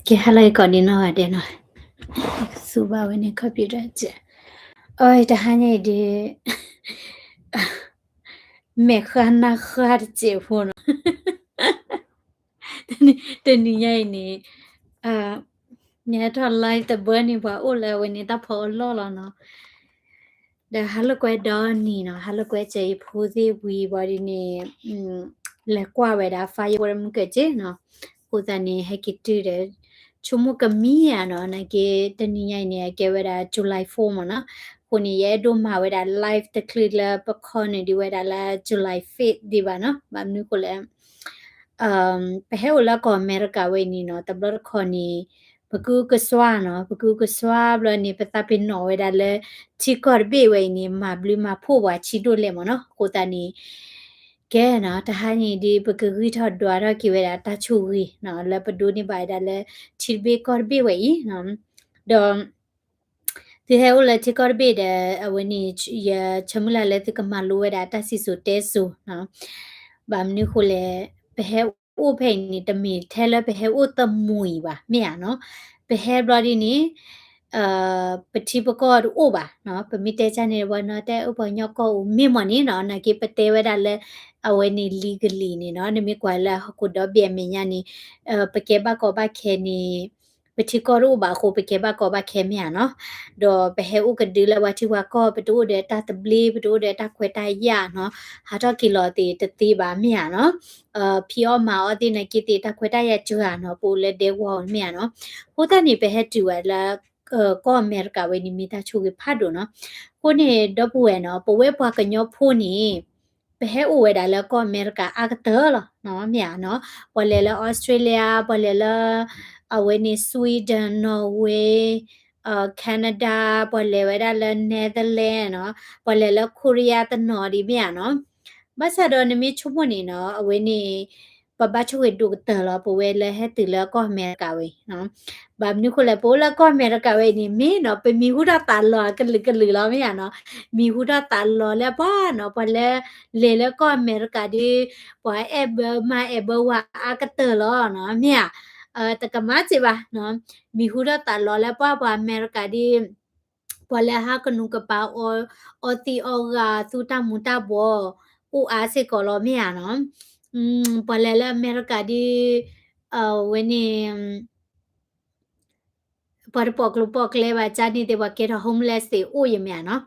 ကဲ ဟါလၢဂ့ၤကိးဒံနီၢ်ဂၤဒဲးနီၤ, စူဘၣ်ဝဲန့ၣ် computer ကဲ, အီ တဟါညါအံၤဒုး မဲာ်ဃါနါဃါတစဲးဖိနီၤ, တနံၤညါအံၤန့ၣ် ညါထီၣ် live တဘၢန့ၣ် ပှၤအိၣ်လၢအဝဲန့ၣ်တၢ်ဖီအလီၢ်လီၤနီၤ, ဒီးဟါလၢကွဲဒီနံၤနီၤ, ဟါလၢကွဲစဲအံၤဖိသ့ၣ်ဝံၤဘၣ်ဒ်န့ၣ် လဲၤကွၢ်ဝဲဒၣ် firework မုၢ်ကၢးက့နီၤ, အဃိသတးန့ၣ် ဟဲက့ၤတုၤဒီး ဆိကမိၣ်ကမံဧါနီၤ, နာ်က့ တနံၤညါအံၤန့ၣ် အကဲဝဲဒၣ် July four မ့ၢ်နီၤ, အဃိန့ၣ် ယအဲၣ်ဒိးမၤဝဲဒၣ် live တချုးလၢပခီန့ၣ်ဒံးဝဲဒၣ်လၢ July fifth ဒံးဘၣ်နီၤ, ဘၣ်မနုၤအဃိလဲၣ် ပဟဲအိၣ်လၢကီၢ်အမဲရကၤဝဲအံၤန့ၣ်နီၤ, တဘျီတခီၣ်န့ၣ် ပကအုကစွါနီၤ, ပကအုကစွါဘျီန့ၣ် ပသးပ့ၤနီၣ်ဝဲဒၣ်လၢ ထံကီၢ်တဘ့ၣ်ဝဲအံၤန့ၣ် မၤဘျုးမၤဖှိၣ်ပှၤဆံးဒိၣ်လဲၣ်မ့ၢ်နီၤ, အဃိသတးန့ၣ် ကဲနီၤ, တဟါညါအံၤဒုး ပကဂံၢ်ထီၣ်ဒွးထီၣ်က့ၤဝဲဒၣ်တၢ်ဆိၣ်ဂ့ၤနီၤ, လၢပဒိးန့ၢ်ဘၣ်ဝဲဒၣ်လၢ ထံတဘ့ၣ်ကီၢ်တဘ့ၣ်ဝဲအံၤနီၤ, ဒီး သုဟဲအိၣ်လၢထံကီၢ်တဘ့ၣ်ဒီး အဝဲန့ၣ် ယဆၢမုၢ်လၢ်လၢသုကမၤလိဝဲဒၣ်တၢ်စံၣ်စိၤတဲစိၤနီၤ, ဘၣ်မနုၤအဃိလဲၣ်, ပဟဲအိၣ်ဖဲအံၤန့ၣ် တမ့ၢ်ထဲလၢပဟဲအိၣ်တမှံၤဘၣ် မ့ၢ်ဧါနီၤ, ပဟဲဘျီဒ်န့ၣ် ပထံပကီၢ်တအိၣ်ဘၣ်နီၤ, ပမ့ၢ်တဲကၢ်န့ၣ် ပှၤနီၤတဲအိၣ်ပှၤကညီကီၢ်အိၣ်မ့ၢ်မ့ၢ်န့ၣ်နီၤ, နာ်က့ပတဲဝဲဒၣ်လၢ အဝဲန့ၣ် legally န့ၣ်နီၤ, နမ့ၢ်ကွၢ်လၢဟီၣ်ခိၣ်ဒီဘ့ၣ်အမဲာ်ညါန့ၣ် ပကဲဘၣ်ကီဘၣ်ခဲန့ၣ် ပထံကီၢ်တအိၣ်ဘၣ်အဃိ ပကဲဘၣ်ကီဘၣ်ခဲမ့ၢ်ဧါနီၤ, ဒီးပဟဲအိၣ်ကဒုလၢပှၤထံပှၤကီၢ် ပတအိၣ်ဒီးတၢ်သဘျ့ ပတအိၣ်ဒီးတၢ်ခွဲးတၢ်ယာ်နီၤ, ဟးထီၣ်က့ၤလီၤသ့ၣ်တသ့ဘၣ်မ့ၢ်ဧါနီၤ, ဖံးအီၣ်မၤအီၣ်သ့ၣ်နာ်က့သ့ၣ် တၢ်ခွဲးတၢ်ယာ်စှၤနီၤ, ပအိၣ်လၢဒဲကဝီၤမ့ၢ်ဧါနီၤ, အဃိသတးန့ၣ် ပဟဲတုၤဝဲလၢ ကီၢ်အမဲရကၤဝဲန့ၣ် မ့ၢ်တၢ်ဆိၣ်ဂ့ၤဖးဒိၣ်နီၤ, အဃိန့ၣ် ဒီပုၢ်ဝဲၢ်နီၤ, ပဝဲပှၤကညီဖိန့ၣ် ပဟဲအိၣ်ဝဲဒၣ်လၢကီၢ်အမဲရကၤအါကတၢၢ်လီၤ မ့ၢ်ဧါနီၤ, ပှၤလဲၤလၢ Australia ပှၤလဲၤလၢ အဝဲန့ၣ် Sweden, Norway, Canada, ပှၤလဲၤဝဲဒၣ်လၢ Netherlands နီၤ, ပှၤလဲၤလၢ Korea တနီၤဒံးမ့ၢ်ဧါနီၤ, ဘၣ်ဆၣ်ဒီးနမ့ၢ်ဆိကမိၣ်န့ၣ်နီၤ, အဝဲန့ၣ် ပဘၣ်ဆိၣ်ဂ့ၤဒိၣ်ကတၢၢ်လီၤ ပဝဲလၢဟဲတုၤလၢကီၢ်အမဲရကၤဝဲအံၤနီၤ, ဘၣ်မနုၤအဃိလဲၣ် ပအိၣ်လၢကီၢ်အမဲရကၤဝဲအံၤန့ၣ် မ့ၢ်နီၤ ပမံၤဟူထီၣ်သးလီၤအကလုာ်ကလုာ်လီၤ မ့ၢ်ဧါနီၤ, မံၤဟူထီၣ်သးလီၤလၢပှၤနီၤ, ပှၤလၢ လဲၤလၢကီၢ်အမဲရကၤဒီး ပှၤအဲၣ်ဘၢမါအဲၣ်ဘၢဝၤအါကတၢၢ်လီၤနီၤ, မ့ၢ်ဧါ, တကမၣ်စ့ၢ်ဘၣ်နီၤ, မံၤဟူထီၣ်သးလီၤလၢပှၤ ပှၤအမဲရကၤဒီး ပှၤလၢဟးကနူးကပၤ အီသံးအီဂၤ သူတၢ်မူၤတၢ်ဘှီး အိၣ်အါစ့ၢ်ကီးလီၤ မ့ၢ်ဧါနီၤ, ပှၤလဲၤလၢအမဲရကၤဒီး အဝဲန့ၣ် ပှၤတပိာ်ကျိၤပိာ်ကျဲဘၣ် ကန့ၣ်သ့ၣ် ပှၤကဲထီၣ် homeless သ့ၣ်အိၣ်ယမ့ၢ်ဧါနီၤ,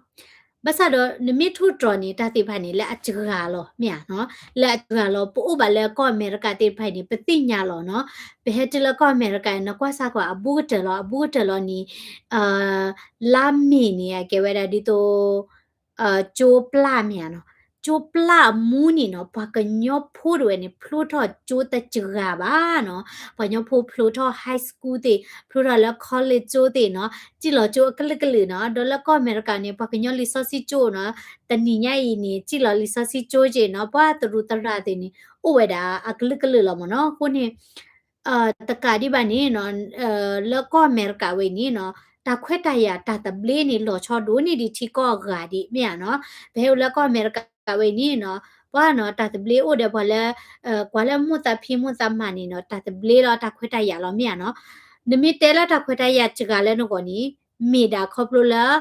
ဘၣ်ဆၣ်ဒီးနမ့ၢ်ထိၣ်တြီၤန့ၣ် တၢ်သ့ၣ်တဖၣ်န့ၣ် လၢအစှၤလီၤ မ့ၢ်ဧါနီၤ, လၢအစှၤလီၤ ပအိၣ်ဘၣ်လၢကီၢ်အမဲရကၤသ့ၣ်တဖၣ်အံၤန့ၣ် ပသ့ၣ်ညါလီၤနီၤ, ပဟဲတုၤလၢကီၢ်အမဲရကၤန့ၣ် နကွၢ်စၢ်ကွၢ်အဘူးကတၢၢ်လီၤ အဘူးကတၢၢ်လီၤန့ၣ် လါမ့ၤန့ၣ် အကဲဝဲဒၣ်ဒ်သိး ကၠိပျၢ်မ့ၢ်ဧါနီၤ, ကၠိပျၢ်အမူန့ၣ်နီၤ ပှၤကညီဖိတဝဲန့ၣ် ဖျိထီၣ်ကၠိတစှၤဘၣ်နီၤ, ပှၤကညီဖိဖျိထီၣ် high school သ့ၣ် ဖျိထီၣ်လၢ college ကၠိသ့ၣ်နီၤ, စံၣ်လီၤကၠိအကလုာ်ကလုာ်နီၤ, ဒီးလၢကီၢ်အမဲရကၤန့ၣ် ပှၤကညီလံာ်စီဆှံကၠိနီၤ, တနံၤညါအံၤန့ၣ် စံၣ်လီၤလံာ်စီဆှံကၠိက့နီၤ, ပှၤသရူးသရၣ်သ့ၣ်န့ၣ် အိၣ်ဝဲဒၣ်အကလုာ်ကလုာ်လီၤမ့ၢ်နီၤ, အဃိန့ၣ် တကးဒံးဘၣ်န့ၣ်နီၤ, လၢကီၢ်အမဲရကၤဝဲအံၤန့ၣ်နီၤ, တၢ်ခွဲးတၢ်ယာ်တၢ်သဘျ့န့ၣ် လီၤဆီဒိၣ်န့ၢ်ဒံးထံကီၢ်အဂၤဒံး မ့ၢ်ဧါနီၤ, ပဟဲအိၣ်လၢကီၢ်အမဲရကၤဝဲအံၤန့ၣ်နီၤ, ပှၤနီၤ တၢ်သဘျ့အိၣ်ဒီးပှၤလၢ ကွၢ်လၢမိၢ်သးဖံးမိၢ်သးမၤန့ၣ်နီၤ, တၢ်သဘျ့လီၤ တၢ်ခွဲးတၢ်ယာ်လီၤ မ့ၢ်ဧါနီၤ, နမ့ၢ်တဲလၢတၢ်ခွဲးတၢ်ယာ်စှၤလၢနဂီၢ်န့ၣ် မ့ၢ်ဒၣ်ခီဖျိလၢ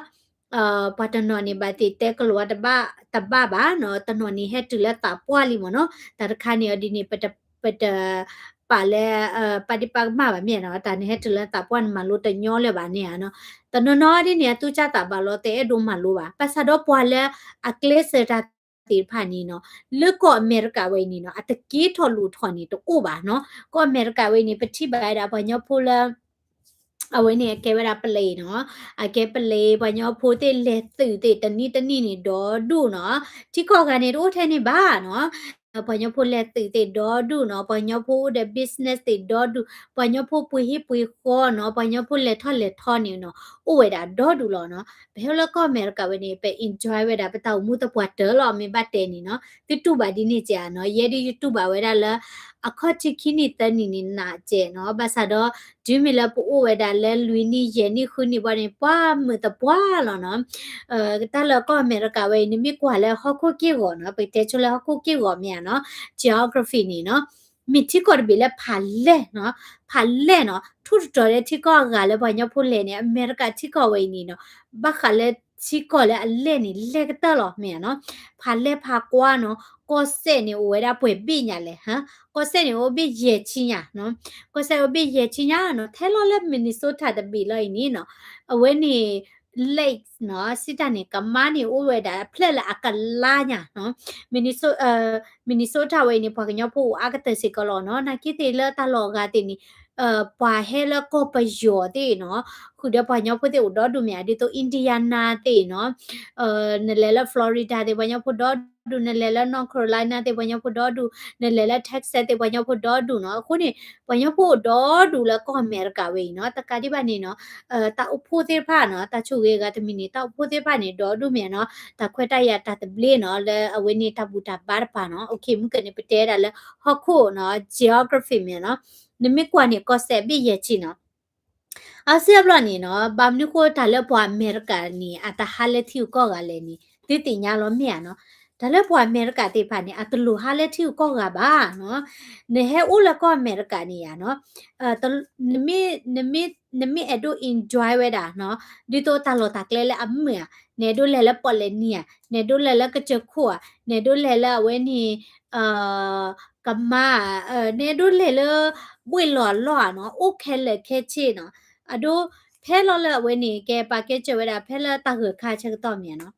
ပှၤတနီၤန့ၣ် ဘၣ်သ့ၣ်တဲကလိာ်တဘၣ်တဘၣ်ဘၣ်နီၤ, တနီၤန့ၣ် ဟဲတုၤလၢသးပှၢ်လံမ့ၢ်နီၤ, တၢ်တခါန့ၣ် အဒ်န့ၣ် ပတ ပတပာ်လၢ ပာ်ဒံးပာ်ကမၣ်ဘၣ်မ့ၢ်နီၤ, တၢ်န့ၣ်ဟဲတုၤလၢသးပှၢ်န့ၣ် မၤလိတညီလၢၤဘၣ်န့ၣ်ဧါနီၤ, တနီၤနီၤဒ်န့ၣ် အသူၣ်စၢ်သးဘၣ်လီၤ တအဲၣ်ဒိးမၤလိဘၣ်, ဘၣ်ဆၣ်ဒီးပှၤလၢအကျဲးစၢးတၢ်သ့ၣ်တဖၣ်န့ၣ်နီၤ, လၢကီၢ်အမဲရကၤဝဲအံၤန့ၣ်နီၤ, အတက့ထီၣ်လိၣ်ထီၣ်န့ၣ်တအိၣ်ဘၣ်နီၤ, ကီၢ်အမဲရကၤဝဲအံၤန့ၣ် ပထံၣ်ဘၣ်ဝဲဒၣ်ပှၤကညီဖိလၢ အဝဲန့ၣ် အကဲဝဲဒၣ်ပလံးနီၤ, အကဲပလံး ပှၤကညီဖိသ့ၣ်လဲၤသုးသ့ၣ် တနံၣ်တနံၣ်န့ၣ် ဒီဒူၣ်နီၤ, ထံကီၢ်ဂၤန့ၣ် တအိၣ်ထဲန့ၣ်ဘၣ်နီၤ, ပှၤကညီဖိလဲၤသုးသ့ၣ်ဒီဒူၣ်နီၤ, ပှၤကညီဖိအိၣ်ဒီး business သ့ၣ်ဒီဒူၣ်, ပှၤကညီဖိပှ့ၤဟံၣ်ပှ့ၤဃီနီၤ, ပှၤကညီဖိလဲၤထီၣ်လဲၤထီန့ၣ်နီၤ, အိၣ်ဝဲဒၣ်ဒီဒူၣ်လီၤနီၤ, ပဟဲလၢကီၢ်အမဲရကၤဝဲန့ၣ် ပ enjoy ဝဲဒၣ် ပတၢ်အိၣ်မူသပှၢ်တၢၢ်လီၤ မ့ၢ်ဘၣ်တဲန့ၣ်နီၤ, သုတူၢ်ဘၣ်ဒ်န့ၣ်ကဲးနီၤ, ယဲဒ်ယတူၢ်ဘၣ်ဝဲဒၣ်လၢ အခီၣ်ထံးခံနံၣ်သၢနံၣ်န့ၣ် နးကဲးနီၤ, ဘၣ်ဆၣ်ဒီး တုၤမ့ၢ်လၢပအိၣ်ဝဲဒၣ်လၢလွံၢ်နံၣ်ယဲၢ်နံၣ်ဃုနံၣ်ဘၣ်န့ၣ် ပှၤမုာ်သပှၢ်လီၤနီၤ, တၢ်လၢကီၢ်အမဲရကၤဝဲအံၤ နမ့ၢ်ကွၢ်လၢဟီၣ်ခိၣ်က့ၢ်ဂီၤနီၤ, ပတဲဆိလၢဟီၣ်ခိၣ်က့ၢ်ဂီၤမ့ၢ်ဧါနီၤ, geography န့ၣ်နီၤ, မ့ၢ်ထံကီၢ်တဘ့ၣ်လၢဖးလဲၢ်နီၤ, ဖးလဲၢ်နီၤ, ထူးတတီၤလၢထံကီၢ်အဂၤလၢပှၤကညီဖိလဲၤန့ၣ် အမဲရကၤထံကီၢ်ဝဲအံၤန့ၣ်နီၤ, ဘၣ်ဃးလၢထံကီၢ်လၢအလဲၢ်န့ၣ် လဲၢ်ကတၢၢ်လီၤ မ့ၢ်ဧါနီၤ, ဖးလဲၢ်ဖးကွၢ်နီၤ, ကီၢ်စဲၣ်န့ၣ်အိၣ်ဝဲဒၣ်ပှဲၤဘ့ၣ်ညါလဲၣ်, ကီၢ်စဲၣ်န့ၣ်အိၣ်ဘ့ၣ်ယဲၢ်ဆံညါနီၤ, ကီၢ်စဲၣ်အိၣ်ဘ့ၣ်ယဲၢ်ဆံညါနီၤ, ထဲလီၤလၢ Minnesota တဘ့ၣ်လီၤအံၤန့ၣ်နီၤ, အဝဲန့ၣ် lake နီၤ, စံးတၢ်န့ၣ် ကမါန့ၣ်အိၣ်ဝဲဒၣ်အဖျၢၣ်လၢအကလါညါနီၤ, Minnesota ဝဲအံၤန့ၣ် ပှၤကညီဖိအိၣ် အါကတၢၢ်စ့ၢ်ကီးလီၤနီၤ, နာ်က့သ့ၣ်လၢတၢ်လီၢ်အဂၤသ့ၣ်န့ၣ် ပှၤဟဲလၢကီၢ်ပယီၤသ့ၣ်နီၤ, ဃုာ်ဒီးပှၤကညီဖိသ့ၣ်အိၣ်ဒီဒူၣ်မ့ၢ်ဧါ, ဒ်သိး Indiana သ့ၣ်နီၤ, နလဲၤလၢ Florida သ့ၣ် ပှၤကညီဖိဒီဒူၣ်, နလဲၤလၢ North Carolina သ့ၣ် ပှၤကညီဖိဒီဒူၣ်, နလဲၤလၢ Texas သ့ၣ် ပှၤကညီဖိဒီဒူၣ်နီၤ, အဃိန့ၣ် ပှၤကညီဖိအိၣ်ဒီဒူၣ်လၢကီၢ်အမဲရကၤဝဲအံၤနီၤ, တကးဒံးဘၣ်န့ၣ်နီၤ, တၢ်အိၣ်ဖှိၣ်သ့ၣ်တဖၣ်နီၤ, တၢ်ဆိၣ်ဂ့ၤအဂၤတမံၤန့ၣ် တၢ်အိၣ်ဖှိၣ်သ့ၣ်တဖၣ်န့ၣ် ဒီဒူၣ်မ့ၢ်ဧါနီၤ, တၢ်ခွဲးတၢ်ယာ်တၢ်သဘျ့နီၤ, လၢအဝဲန့ၣ်တၢ်ဘူၣ်တၢ်ဘါတပၤနီၤ, မုၢ်ကၢန့ၣ် ပတဲဒၣ်လၢ ဟီၣ်ခိၣ်နီၤ, geography မ့ၢ်ဧါနီၤ, နမ့ၢ်ကွၢ်န့ၣ် ကီၢ်စဲၣ်ဘ့ၣ်ယဲၢ်ဆံနီၤ အါစုအါဘျီန့ၣ်နီၤ, ဘၣ်မနုၤဃိတၢ်လၢပှၤအမဲရကၤန့ၣ် အတဟးလၢထံဂုၤကီၢ်ဂၤလဲၣ်န့ၣ် သုသ့ၣ်ညါလီၤမ့ၢ်ဧါနီၤ, တၢ်လၢပှၤအမဲရကၤသ့ၣ်တဖၣ်န့ၣ် အတလိၣ်ဟးလၢထံဂုၤကီၢ်ဂၤဘၣ်နီၤ, နဟဲအိၣ်လၢကီၢ်အမဲရကၤန့ၣ်ယါနီၤ, နမ့ၢ် နမ့ၢ်အဲၣ်ဒိး enjoy ဝဲဒၣ်နီၤ, ဒ်သိးတၢ်လီၢ်တၢ်ကျဲလၢအမုာ်ဧါ, နအဲၣ်ဒိးလဲၤလၢပီၣ်လဲၣ်နံၤဧါ, နအဲၣ်ဒိးလဲၤလၢကစၢၢ်ခိၣ်ဧါ, နအဲၣ်ဒိးလဲၤလၢအဝဲန့ၣ် ကမါ, နအဲၣ်ဒိးလဲၤလၢ ဘှ့ၣ်လီၤအလီၢ်ဧါနီၤ, အိၣ်ခဲလၢာ်ခဲဆ့နီၤ, အဒိ ဖဲလီၤလၢအဝဲန့ၣ် ကဲပာ်ကဲစၢၤဝဲဒၣ် ဖဲလၢတၢ်ဂၢၢ်ခါဆၢကတီၢ်မ့ၢ်ဧါနီၤ,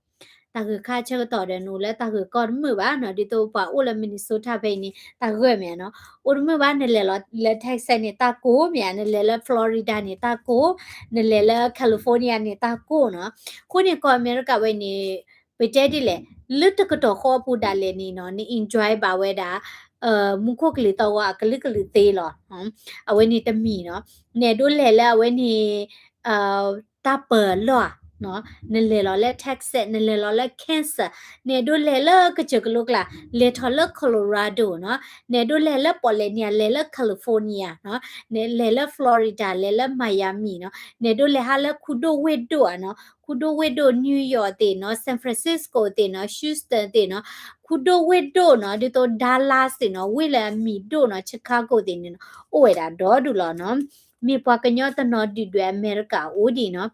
တၢ်ဂၢၢ်ခါဆၢကတီၢ်ဒီး နအိၣ်လၢတၢ်ဂၢၢ်ကီၢ်တမုာ်ဘၣ်နီၤ, ဒ်သိးပှၤအိၣ်လၢ Minnesota ဖဲအံၤန့ၣ် တၢ်ဂၢၢ်မ့ၢ်ဧါနီၤ, အိၣ်တမုာ်ဘၣ် နလဲၤလီၤလၢ Texas န့ၣ် တၢ်ကိၢ်မ့ၢ်ဧါ, နလဲၤလၢ Florida န့ၣ် တၢ်ကိၢ်, နလဲၤလၢ California န့ၣ် တၢ်ကိၢ်နီၤ, အဃိန့ၣ် ကီၢ်အမဲရကၤဝဲန့ၣ် ပတဲဒ်လဲၣ်, လၢတကတီၢ်ဃီအပူၤဒၣ်လဲာ်န့ၣ်နီၤ, န enjoy ဘၣ်ဝဲဒၣ် မူခိၣ်ကလံၤသီၣ်ဂီၤအကလုာ်ကလုာ်သ့လီၤ, အဝဲန့ၣ်တမံၤနီၤ, နအဲၣ်ဒိးလဲၤလၢအဝဲန့ၣ် တၢ်ပၢၤအလီၢ်ဧါ, နလဲၤလီၤလၢ Texas, နလဲၤလီၤလၢ Kansas, နအဲၣ်ဒိးလဲၤလၢကစၢၢ်ကလိကျါ, လဲၤထီၣ်လၢ Colorado နီၤ, နအဲၣ်ဒိးလဲၤလၢပီၣ်လဲၣ်နံၤဧါ, လဲၤလၢ California နီၤ, နလဲၤလၢ Florida, လဲၤလၢ Miami နီၤ, နအဲၣ်ဒိးလဲၤဟးလၢခူဒိၣ်ဝ့ၢ်ဒိၣ်ဧါနီၤ, ခူဒိၣ်ဝ့ၢ်ဒိၣ် New York သ့ၣ်နီၤ, San Francisco သ့ၣ်နီၤ, Houston သ့ၣ်နီၤ, ခူဒိၣ်ဝ့ၢ်ဒိၣ်နီၤ, ဒ်သိး Dallas သ့ၣ်နီၤ, ဝ့ၢ်လၢအမံၤဒိၣ်နီၤ, Chicago သ့ၣ်န့ၣ်နီၤ, အိၣ်ဝဲဒၣ်ဒီဒူၣ်လီၤနီၤ, မ့ၢ်ပှၤကညီတနီၤဒုၣ်ဒွဲၣ်အမဲရကၤအိၣ်ဒံးနီၤ,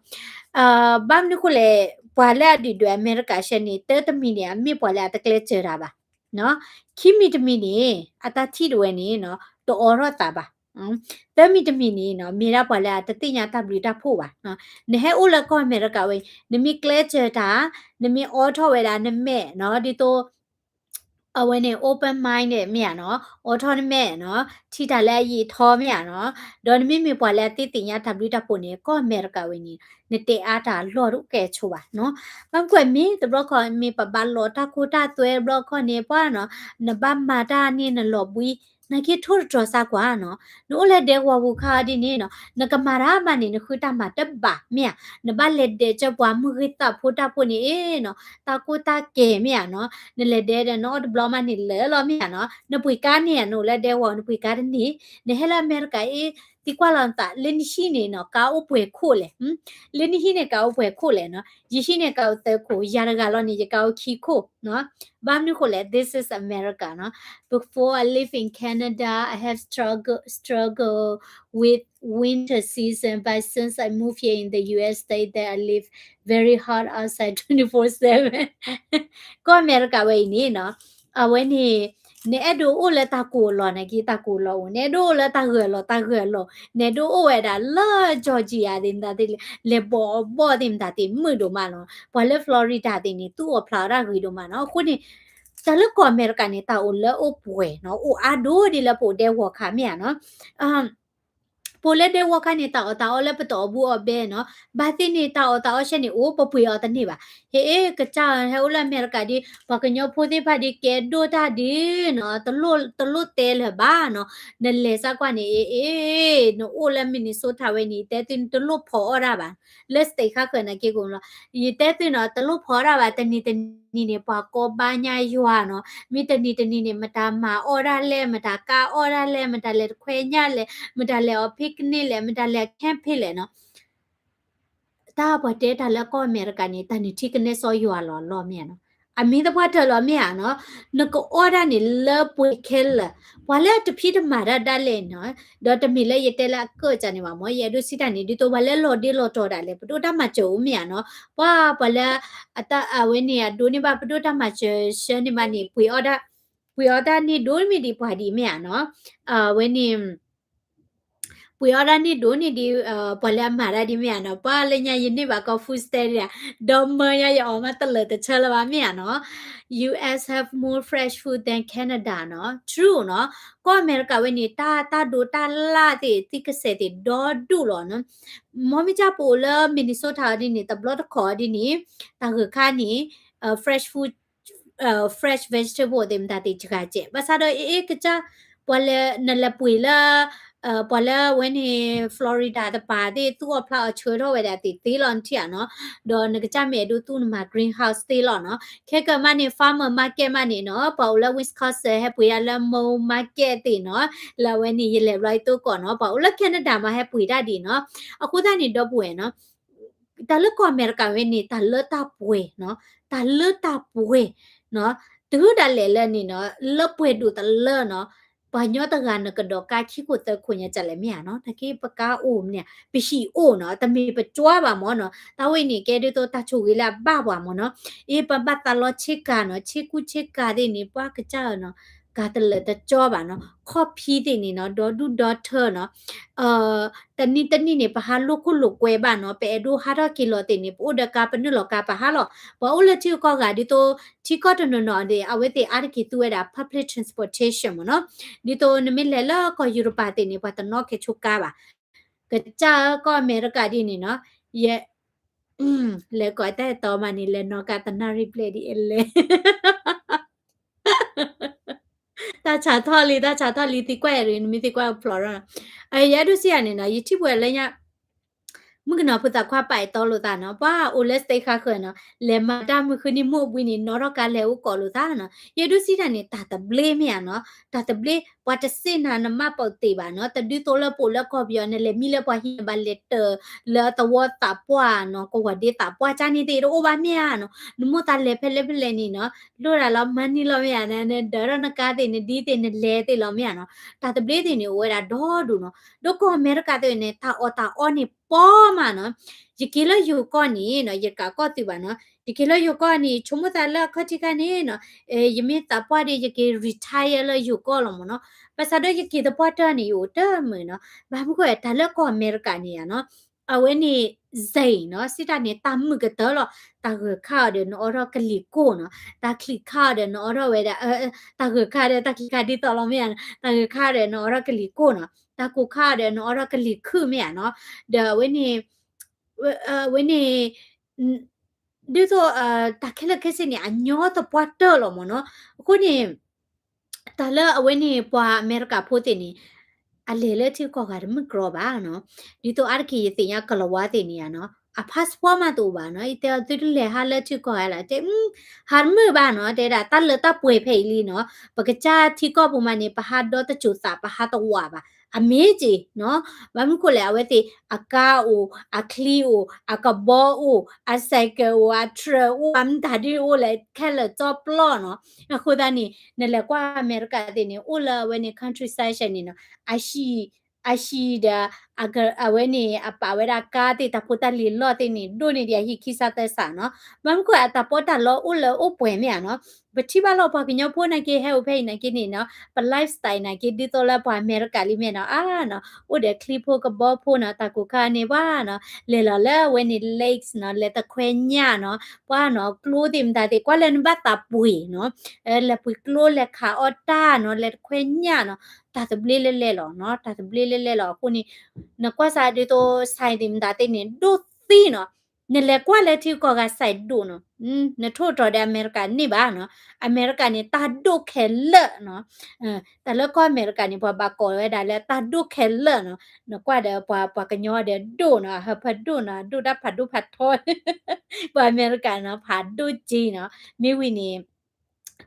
ဘၣ်မနုၤဃိလဲၣ်, ပှၤလၢအဒုၣ်ဒွဲၣ်အမဲရကၤဆဲန့ၣ် တၢတမံၤန့ၣ် အမ့ၢ်ပှၤလၢအတကျဲးစၢးတၢ်ဘၣ်, ခံမံၤတမံၤန့ၣ် အတၢ်ထံၣ်ဒၣ်ဝဲန့ၣ်နီၤ တအိးထီၣ်သးဘၣ်, သၢမံၤတမံၤန့ၣ်နီၤ မ့ၢ်ဒၣ်ပှၤလၢအတသ့ၣ်ညါတၢ်ဘျုးတၢ်ဖှိၣ်ဘၣ်, နဟဲအိၣ်လၢကီၢ်အမဲရကၤဝဲ နမ့ၢ်ကျဲးစၢးတၢ်, နမ့ၢ်အိးထီၣ်ဝဲဒၣ်နမဲာ်နီၤ, ဒ်သိး အဝဲန့ၣ် open mind မ့ၢ်ဧါနီၤ, အိးထီၣ်နမဲာ်နီၤ, ထံၣ်တၢ်လၢအယံာ်ထီမ့ၢ်ဧါနီၤ, ဒီးနမ့မ့ၢ်ပှၤလၢအသ့ၣ်သ့ၣ်ညါတၢ်ဘျုးတၢ်ဖှိၣ်န့ၣ် ကီၢ်အမဲရကၤဝဲန့ၣ် နတဲအါတၢ်အလီၢ်တအိၣ်ကဲဆိဘၣ်နီၤ, ဘၣ်မနုၤဃိမ့ၢ်တဘျီခီ မ့ၢ်ပဘၣ်လီၤတၢ်ခိတၢ်သွဲတဘျီခီန့ၣ် ပှၤနီၤ, နဘၣ်မၤတၢ်န့ၣ်နလီၤဘှံး, နာ်က့ထိၣ်တတြီၤစၢ်ကွၢ်နီၤ, နအိၣ်လၢဒဲကဝီၤပူၤခါဒ်န့ၣ်နီၤ, နကမၤတၢ်မးန့ၣ် နဃုတၢ်မၤတဘၣ်မ့ၢ်ဧါ, နဘၣ်လဲၤဒဲးကၢပှၤမုၢ်ဂ့ၤသးဖိတၢ်ဖိန့ၣ်နီၤ, တၢ်ကိၢ်တၢ်ကဲၤမ့ၢ်ဧါနီၤ, နလဲၤဒဲးဒီးနအီၣ်တဘျီမးန့ၣ်လၢာ်လီၤမ့ၢ်ဧါနီၤ, နပှ့ၤကါန့ၣ်ဧါ, နအိၣ်လၢဒဲကဝီၤ နပှ့ၤကါတန့ၢ်, နဟဲလၢအမဲရကၤအံၤ သံကွၢ်လီၤနသး လၢနဟံၣ်န့ၣ်နီၤ ကါအိၣ်ပှဲၤခိၣ်လဲၣ်, လၢနဟံၣ်န့ၣ် ကါအိၣ်ပှဲၤခိၣ်လဲၣ်နီၤ, ယဟံၣ်န့ၣ် ကါအိၣ်သၢခိၣ်, ယၤတဂၤလီၤန့ၣ် ယကါအိၣ်ခံခိၣ်နီၤ, ဘၣ်မနုၤဃိလဲၣ်, this is America နီၤ, Before I live in Canada, I have struggle, struggle with winter season, but since I move here in the U S, stay there, I live very hot outside twenty-four seven. ကီၢ်အမဲရကၤဝဲအံၤန့ၣ်နီၤ, အဝဲန့ၣ် နအဲၣ်ဒိးအိၣ်လၢတၢ်ကိၢ်အလီၢ် နာ်က့ တၢ်ကိၢ်အလီၢ်အိၣ်, နအဲၣ်ဒိးအိၣ်လၢတၢ်ဂၢၢ်အလီၢ် တၢ်ဂၢၢ်အလီၢ်, နအဲၣ်ဒိးအိၣ်ဝဲဒၣ်လၢ Georgia သ့ၣ်မတၤသ့ၣ်, လဲၤဘီၣ်အဘီၣ်သ့ၣ်မတၤသ့ၣ် မုာ်ဒိၣ်မးနီၤ, ပှၤလၢ Florida သ့ၣ်န့ၣ် သူၣ်အီၣ်ဖျးအီၣ်တၢ်ဂ့ၤဒိၣ်မးနီၤ, အဃိန့ၣ် တၢ်လၢကီၢ်အမဲရကၤန့ၣ် တၢ်အိၣ်လၢအိၣ်ပှဲၤနီၤ, အိၣ်အါဒိၣ်ဒ်လၢပအိၣ်ဒဲကဝီၤခါမ့ၢ်ဧါနီၤ, ပအိၣ်လၢဒဲကဝီၤခါန့ၣ် တၢ်အီၣ်တၢ်အီလၢပတအီၣ်ဘူးအီၣ်ဘဲနီၤ, ဘၣ်သ့ၣ်န့ၣ် တၢ်အီၣ်တၢ်အီဆဲန့ၣ် အိၣ်ပပှ့ၤအီၤတန့ၢ်ဘၣ်, ဟဲအ့ ကစၢ်ဟဲအိၣ်လၢအမဲရကၤဒ် ပှၤကညီဖိသ့ၣ်တဖၣ်ဒ်ကဲဒိၣ်တၢ်ဒ်နီၤ, တလိၣ်တဲလၢၤဘၣ်နီၤ, နလဲၤစၢ်ကွၢ်န့ၣ် အ့ အ့ နအိၣ်လၢ Minnesota ဝဲန့ၣ် ယတဲသုန့ၣ် တလိၣ်ဖီအီၣ်တၢ်ဘၣ်, လၢ state ခါဃၢၤနာ်က့ကိးလီၤ, ယတဲသုနီၤ တလိၣ်ဖီအီၣ်တၢ်ဘၣ်, တနံၤတနံၤန့ၣ် ပှၤကီဘါညါယွၤနီၤ, မ့ၢ်တနံၤတနံၤန့ၣ် မတၤမၤအီၣ်ဒၣ်လဲၣ်, မတၤကါအီၣ်ဒၣ်လဲၣ်, မတၤလဲၤတခွဲညၣ်လဲၣ်, မတၤလဲၤအီၤ picnic လဲၣ်, မတၤလဲၤ camping လဲၣ်နီၤ, တၢ်ပှၤတဲတၢ်လၢကီၢ်အမဲရကၤန့ၣ် တၢ်န့ၣ်ထံကနဲစီယွၤလီၤလီၤမ့ၢ်ဧါနီၤ, အမ့ၢ်သပှၢ်တၢၢ်လီၤမ့ၢ်ဧါနီၤ, နကအီၣ်ဒၣ်န့ၣ်လၢပှဲၤခဲလၢာ်, ပှၤလၢတဖံးတမၤတၢ်ဒၣ်လဲာ်နီၤ, ဒီးတမ့ၢ်လၢယတဲလၢအကၢၣ်ကန့ၣ်ဘၣ်မ့ၢ် ယအဲၣ်ဒိးစံးတၢ်န့ၣ် ဒ်သိးပှၤလၢလီၤဒ့လီၤတီၤဒၣ်လဲာ် ပဒိၣ်တၢ်မၤစၢၤအိၣ်မ့ၢ်ဧါနီၤ, ပှၤ ပှၤလၢ အတၢ်အဝဲန့ၣ် အဒိးန့ၢ်ဘၣ်ပဒိၣ်တၢ်မၤစၢၤဆၢန့ၢ်ဘၣ်န့ၣ် ပှ့ၤအီၣ်တၢ် ပှ့ၤအီၣ်တၢ်န့ၢ်ဒိၣ်န့ၢ်ဒံးပှၤဒံးမ့ၢ်ဧါနီၤ, အဝဲန့ၣ် ပှ့ၤအီၣ်တၢ်န့ၢ်ဒိၣ်န့ၢ်ဒံး ပှၤလၢအမၤတၢ်ဒံးမ့ၢ်ဧါနီၤ, ပှၤလၢညါယန့ၢ်ဘၣ်ကီ food stamp ဒံးဧါ, ဒီးမၢယါယအီၤမးတလၢာ်တဆၢလၢၤဘၣ်မ့ၢ်ဧါနီၤ, U S have more fresh food than Canada နီၤ, true နီၤ, ကီၢ်အမဲရကၤဝဲန့ၣ် တၢ် တၢ်ဒိးတၢ်လၢ်သ့ၣ် သံကစဲးသ့ၣ်ဒီဒူၣ်လီၤနီၤ, မ့မ့ၢ်ကၢ်ပအိၣ်လၢ Minnesota အီၤဒ်န့ၣ် တဘျီတခီၣ်အီၤဒ်န့ၣ် တၢ်ဂၢၢ်ခါန့ၣ် fresh food fresh vegetable သ့ၣ်မတၤသ့ၣ်တဂၤကဲး, ဘၣ်ဆၣ်ဒီးအ့ၣ်ကစၢ် ပှၤလၢ နလဲၤပှ့ၤလၢ ပှၤလၢဝဲန့ၣ် Florida တပၤသ့ၣ် သူၣ်အီၣ်ဖျးအီၣ်ဆှၢထီၣ်ဝဲဒၣ်သ့ၣ်သ့လီၤနထံၣ်ဧါနီၤ, ဒီးနကစၢ်မ့ၢ်အဲၣ်ဒိးသူၣ်နမၤ greenhouse သ့လီၤနီၤ, ခဲကမးန့ၣ် farmer market မးန့ၣ်နီၤ, ပှၤအိၣ်လၢ Wisconsin ဟဲပှ့ၤဒၣ်လၢ Mo market သ့ၣ်နီၤ, လၢအဝဲန့ၣ် ယလဲၤဘျီယသိကီးနီၤ, ပှၤအိၣ်လၢ Canada မးဟဲပှ့ၤတၢ်ဒ်နီၤ, အဃိသတးန့ၣ်ဒီပုၢ်ဝဲၢ်နီၤ တၢ်လၢကီၢ်အမဲရကၤဝဲန့ၣ် တၢ်လၢတၢ်ပှဲၤနီၤ, တၢ်လၢတၢ်ပှဲၤနီၤ, တုၤဒၣ်လဲာ်လၢန့ၣ်နီၤ လၢပှဲၤဒိၣ်တလၢနီၤ, ပှၤညီတဂၤနကဒီးကါခံခိၣ်သၢခိၣ်ညါကလဲၣ်မ့ၢ်ဧါနီၤ, နာ်က့ပကါအိၣ်မ့ၢ်ဧါ, ပဟံၣ်အိၣ်နီၤ, တမ့ၢ်ပကၠွါဘၣ်မ့ၢ်နီၤ, တၢ်ဝဲန့ၣ်ကဲဒ်သိးတၢ်ဆိၣ်ဂ့ၤလၢအဘၣ်ပှၤမ့ၢ်နီၤ, အ့ ပဘၣ်သးလီဆ့ကၤနီၤ, ဆ့ကူဆ့ကၤသ့ၣ်န့ၣ် ပှၤကစၢ်ဧၢနီၤ, ကၤတလၢာ်တကၠီဘၣ်နီၤ, ခီၣ်ဖံးသ့ၣ်န့ၣ်နီၤ ဒီဒူၣ်ဒီထၢနီၤ တနံၣ်တနံၣ်န့ၣ် ပဟးလိာ်ခိၣ်လိာ်ကွဲဘၣ်နီၤ, ပအဲၣ်ဒိးဟးထီၣ်က့ၤလီၤသ့ၣ်န့ၣ် ပအိၣ်ဒီးကါပနုာ်လီၤကါပဟးလီၤ, ပှၤအိၣ်လၢထံဂုၤကီၢ်ဂၤဒ်သိး ထံကီၢ်တနီၤနီၤန့ၣ် အဝဲသ့ၣ်အါတက့ၢ်သူဝဲဒၣ် public transportation မ့ၢ်နီၤ, ဒ်သိးနမ့ၢ်လဲၤလၢကီၢ်ယူရပၤသ့ၣ်န့ၣ် ပှၤတနီၣ်ကဲဆိကါဘၣ်, ကစၢ်ဧၢ ကီၢ်အမဲရကၤဒ်န့ၣ်နီၤ, ယ လဲၤကိးတၢ်အဲၣ်တီမးန့ၣ် လဲၤနီၣ်ကါတနၣ်ရံၣ်ဘျဲၣ်ဒ်အလဲၤ တၢ်ဆးထီၣ်လံ တၢ်ဆးထီၣ်လံ သံကွၢ်အရ့ နမ့ၢ်သံကွၢ်ဖျိးထီၣ်နီၤ, ယအဲၣ်ဒိးစံးယၤန့ၣ်နီၤ ယထံၣ်ပှဲၤလၢညါ မုၣ်ကနီၤဖိသၣ်ခွါပာ်အဲၣ်တီလိာ်သးနီၤ, ပှၤအိၣ်လၢ state ဃါဃၢၤနီၤ, လဲၤမၤတၢ်မုၢ်ဃုနံၤမုၢ်ဘှံးန့ၣ် နီၣ်ထီၣ်ကါလဲၤအိၣ်ကိးလိာ်သးနီၤ, ယအဲၣ်ဒိးစံးတၢ်န့ၣ် တၢ်သဘျ့မ့ၢ်ဧါနီၤ, တၢ်သဘျ့ ပှၤတစံးနၤနမၢ်ပိာ်သ့ၣ်ဘၣ်နီၤ, တဒ်သိးလၢပအိၣ်လၢကီၢ်ပယီၤ နလဲၤမံလၢပှၤဟံၣ်နဘၣ်လဲၤတၢၢ်လၢသဝီသးပှၢ်နီၤ, ကဝီၤဒ့သးပှၢ်ကၢ်န့ၣ်သ့ၣ်တအိၣ်ဘၣ်မ့ၢ်ဧါနီၤ, နမိၢ်သးလဲၤဖဲလဲၣ်ဖဲလဲၣ်န့ၣ်နီၤ, လိၣ်ဒၣ်လီၤ money လီၤမ့ၢ်ဧါ, နဒၢထီၣ်နကါသ့ၣ် နဒ်သ့ၣ် နလဲၤသ့ၣ်လီၤမ့ၢ်ဧါနီၤ, တၢ်သဘျ့သ့ၣ်န့ၣ် အိၣ်ဝဲဒၣ်ဒီဒူၣ်နီၤ, ဒီးကီၢ်အမဲရကၤသ့ၣ်န့ၣ် တၢ်အီၣ်တၢ်အီန့ၣ်ပီမးနီၤ, ယက့ၤလၢယိၤကီၢ်န့ၣ်နီၤ, ယကးကီၢ်သုးဘၣ်နီၤ, ယက့ၤလၢယိၤကီၢ်န့ၣ် ဆိကမိၣ်သးလၢအခီၣ်ထံးခါန့ၣ်နီၤ, ယမ့ၢ်သးပှၢ်ဒီး ယက့ၤ retire လၢယိၤကီၢ်လီၤမ့ၢ်နီၤ, ဘၣ်ဆၣ်ဒီးယက့ၤသပှၢ်တၢၢ်န့ၣ် ယအိၣ်တမုာ်နီၤ, ဘၣ်မနုၤဃိ တၢ်လၢကီၢ်အမဲရကၤန့ၣ်ဧါနီၤ အဝဲန့ၣ် စ့ၢ်နီၤ, စံးတၢ်န့ၣ် တၢ်မုာ်ကတၢၢ်လီၤ, တၢ်ဂၢၢ်ခါအီၤဒီးနအိးထီၣ်ကလံၤကိၢ်နီၤ, တၢ်ချံးခါအီၤဒီးနအိးထီၣ်ဝဲဒၣ်, တၢ်ဂၢၢ်ခါဒီးတၢ်ချံးခါဒ်သိးလီၤမ့ၢ်ဧါ, တၢ်ဂၢၢ်ခါဒီးနအိးထီၣ်ကလံၤကိၢ်နီၤ, တၢ်ကိၢ်ခါအီၤဒီးနအိးထီၣ်ကလံၤခုၣ်မ့ၢ်ဧါနီၤ, ဒီးအဝဲန့ၣ် အဝဲန့ၣ် ဒ်သိး တၢ်ခဲလၢာ်ခဲဆ့န့ၣ် အညီသပှၢ်တၢၢ်လီၤမ့ၢ်နီၤ, အဃိန့ၣ် တၢ်လၢအဝဲန့ၣ် ပှၤအမဲရကၤဖိသ့ၣ်န့ၣ် အလဲၤလၢထံကီၢ်ဂၤတမုၢ်ကြီဘၣ်နီၤ, ဒ်သိးအါတက့ၢ်ယသ့ၣ်ညါကလၤဝါသ့ၣ်န့ၣ်ဧါနီၤ, အ passport မးတအိၣ်ဘၣ်နီၤ, ယတဲအီၤသုတလဲၤဟးလၢထံကီၢ်ဂၤလီၤ, တဲ ဟးတမုာ်ဘၣ်နီၤ, တဲဒၣ်တၢ်လၢတၢ်ပှဲၤဖဲအံၤလံနီၤ, ပကစၢ်ထံကီၢ်ပူၤမးန့ၣ် ပဟးဒီတစိၤသး ပဟးတဝးဘၣ်, အမ့ၢ်က့ၤနီၤ, ဘၣ်မနုၤဃိလဲၣ် အဝဲသ့ၣ် အကါအိၣ် အချံအိၣ် အကဘီအိၣ် အ cycle အိၣ် အ truck အိၣ် အမတၤဒုအိၣ်လဲၣ် ခဲလၢာ်ကၠီပျီနီၤ, အဃိသတးန့ၣ် နလဲၤကွၢ်အမဲရကၤသ့ၣ်န့ၣ် အိၣ်လၢအဝဲန့ၣ် countryside န့ၣ်နီၤ, အဟံၣ် အဟံၣ်ဒီး အဝဲန့ၣ် အပာ်ဝဲဒၣ်ကါသ့ၣ် တၢ်ဖိတၢ်လံၤလီၢ်သ့ၣ်န့ၣ် ဒိၣ်န့ၢ်ဒံးအဟံၣ်ခံစးသၢစးနီၤ, ဘၣ်မနုၤဃိ အတၢ်ပီးတၢ်လီအိၣ်လၢအိၣ်ပှဲၤမ့ၢ်ဧါနီၤ, ပထံၣ်ဘၣ်လီၤ ပှၤကညီဖိနာ်က့ ဟဲအိၣ်ဖဲအံၤနာ်က့န့ၣ်နီၤ, ပ lifestyle နာ်က့ ဒ်သိးလၢပှၤအမဲရကၤလံမ့ၢ်နီၤ, အါနီၤ, အိၣ်ဒီးချံဖိကဘီဖိနီၤ, တၢ်ကိၢ်ခါန့ၣ်ဘၣ်နီၤ, လဲၤလီၤလၢအဝဲန့ၣ် lakes နီၤ, လဲၤတခွဲညၣ်နီၤ, ပှၤနီၤ ကျိသ့ၣ်မတၤသ့ၣ် ကွၢ်လၢနဘၣ်သးပှ့ၤနီၤ, လဲၤပှ့ၤကျိ လဲၤခးအီၣ်တၢ်နီၤ, လဲၤတခွဲညၣ်နီၤ, တၢ်သဘျ့လဲၣ်လဲၣ်လီၤနီၤ, တၢ်သဘျ့လဲၣ်လဲၣ်လီၤ. အဃိန့ၣ် နကွၢ်စးဒ်သိး ဆိုင် သ့ၣ်မတၤသ့ၣ်န့ၣ် ဒိၣ်သံနီၤ, နလဲၤကွၢ်လၢထံကီၢ်ဂၤ ဆိုင် ဒိၣ်နီၤ, နထိၣ်တြီၤဒီးအမဲရကၤန့ၣ်ဘၣ်နီၤ, အမဲရကၤန့ၣ် တၢ်ဒိၣ်ခဲလၢာ်နီၤ, တၢ်လၢကီၢ်အမဲရကၤန့ၣ် ပှၤဘၣ်ကိးဝဲဒၣ်လၢတၢ်ဒိၣ်ခဲလၢာ်နီၤ, နကွၢ်ဒီးပှၤ ပှၤကညီဒီးဒိၣ်နီၤ, အဟၢဖၢဒိၣ်နီၤ, အဒိၣ်တၢ်ဖးဒိၣ်ဖးထီ, ပှၤအမဲရကၤနီၤ ဖးဒိၣ်က့နီၤ, မ့ၢ်ဝံၤန့ၣ်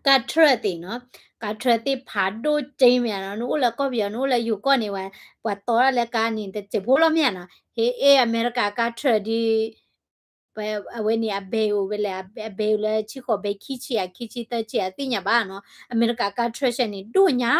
ကါ truck သ့ၣ်နီၤ, ကါ truck သ့ၣ်ဖးဒိၣ်က့မ့ၢ်ဧါနီၤ, နအိၣ်လၢကီၢ်ပယီၤ နအိၣ်လၢယိၤကီၢ်န့ၣ်ဝဲ, ပှၤတီတၢ်လၢကါန့ၣ် တစဲးဖိလီၤမ့ၢ်ဧါနီၤ, ဟ့ၣ်အ့ၣ် အမဲရကၤကါ truck ဒ် အဝဲန့ၣ်အဘဲအိၣ်ဝဲလဲၣ်, အဘဲအိၣ်လၢဆံဃိးဘဲခံဆံဧါ ခံဆံသၢဆံဧါ သ့ၣ်ညါဘၣ်နီၤ. အမဲရကၤကါ train န့ၣ် ဒိၣ်ညါ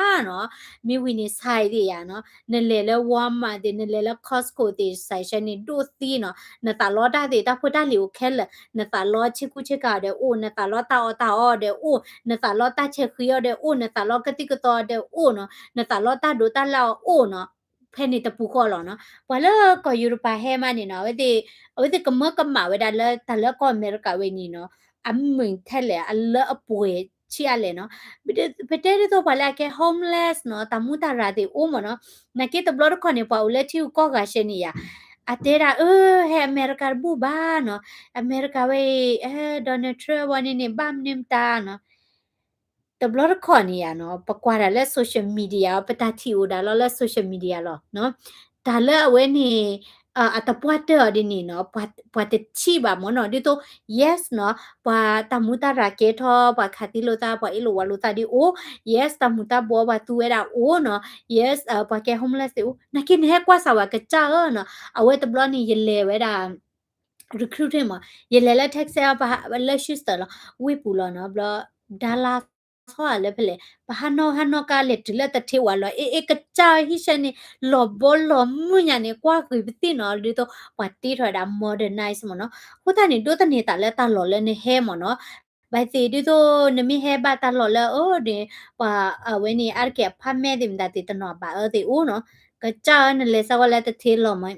နီၤ. မ့ၢ်ဝံၤန့ၣ် ဆဲးသ့ၣ်ယၤနီၤ, နလဲၤလၢ Walmart သ့ၣ်, နလဲၤလၢ Costco သ့ၣ်, ဆဲးန့ၣ် ဒိၣ်သံနီၤ. နသးလီတၢ်သ့ၣ် တၢ်ဖိတၢ်လံၤအိၣ်ခဲလၢာ်, နသးလီဆ့ကူဆ့ကၤအီၤဒီးအိၣ်, နသးလီတၢ်အီၣ်တၢ်အီအီၤဒီးအိၣ်, နသးလီတၢ်ဆဲးဃံအီၤဒီးအိၣ်, နသးလီကသံၣ်ကသီအီၤဒီးအိၣ်နီၤ, နသးလီတၢ်ဒိးတၢ်လၣ်အီၤအိၣ်နီၤ. ဖဲန့ၣ်တပူၤဃီလီၤနီၤ. ပှၤလၢကီၢ်ယူရပၤဟဲမးန့ၣ်နီၤ, အဝဲသ့ၣ်, အဝဲသ့ၣ်ကမၢကမၣ်ဝဲဒၣ်လၢတၢ်လၢကီၢ်အမဲရကၤဝဲန့ၣ်နီၤ, အမုာ်ထဲလဲၣ် အလၢအပှဲၤဆံးအါလဲၣ်နီၤ. ပတဲဒ်သိးပှၤလၢအကဲ homeless နီၤ, တၢ်မူတၢ်ရၤသ့ၣ်အိၣ်မ့ၢ်နီၤ. နာ်က့တဘျီတခီၣ်န့ၣ် ပှၤအိၣ်လၢထံဂုၤကီၢ်ဂၤရှဲန့ၣ်ယၤ, အတဲဒၣ် အၢ ဟဲအမဲရကၤတဘူၣ်ဘၣ်နီၤ, အမဲရကၤဝဲအံၤ Donald Trump ဝဲန့ၣ်န့ၣ် ဘၣ်မနုၤမတၤနီၤ. တဘျီတခီၣ်န့ၣ်ယၤနီၤ, ပကွၢ်ဒၣ်လၢ social media အီၤ, ပတၢ်ထံၣ်အိၣ်ဒၣ်လီၤလၢ social media လီၤနီၤ. တၢ်လၢအဝဲန့ၣ် အတပှၢ်တၢၢ်အီၤဒ်န့ၣ်နီၤ, ပှၤတထံၣ်ဘၣ်မ့ၢ်နီၤ. ဒ်သိး yes နီၤ, ပှၤတၢ်မူတၢ်ရၤကဲထီၣ်, ပှၤခးသံလိာ်သး, ပှၤအ့ၣ်လိာ်ဝးလိာ်သးဒ်အိၣ်, yes တၢ်မူၤတၢ်ဘှီးပှၤသူဝဲဒၣ်အိၣ်နီၤ, yes ပှၤကဲ homeless သ့ၣ်အိၣ်. နာ်က့နဟဲကွၢ်စၢ်ဝဲကစၢ်ဧၢနီၤ, အဝဲတဘျီန့ၣ် ယလဲၤဝဲဒၣ် recruiting မ့ၢ်, ယလဲၤလၢ Texas ပှၤလၢ Houston လီၤ, ဝ့ၢ်ပူၤလီၤနီၤ, ဘျီ Dallas ထီၣ်လၢဖဲလဲၣ်, ပဟးနီၣ်ဟးနီၣ်ကါလဲၤတုၤလၢတထ့ဝဲလီၤ, အ့ၣ်အ့ၣ် ကစၢ်ဟံၣ်ဆဲန့ၣ် လီၤဘီလီၤမုၢ်ညါန့ၣ် ကွၢ်ဂ့ၤပသ့ၣ်နီၤ, ဒ်သိးပှၤတ့ထီၣ်ဝဲဒၣ် modernize မ့ၢ်နီၤ. အဃိသတးန့ၣ် ဒိးသန့ၤသးလၢတၢ်လီၢ်လၢနဟဲမ့ၢ်နီၤ. ဘၣ်သ့ၣ်ဒ်သိးနမ့ၢ်ဟဲဘၣ်တၢ်လီၢ်လၢအဒ် ပှၤအဝဲန့ၣ် အါတက့ၢ် apartment သ့ၣ်မတၤသ့ၣ် တနီၤဘၣ်အၢသ့ၣ်အိၣ်နီၤ. ကစၢ်ဧၢ နလဲၤစးဝဲလၢတထ့လီၤမး,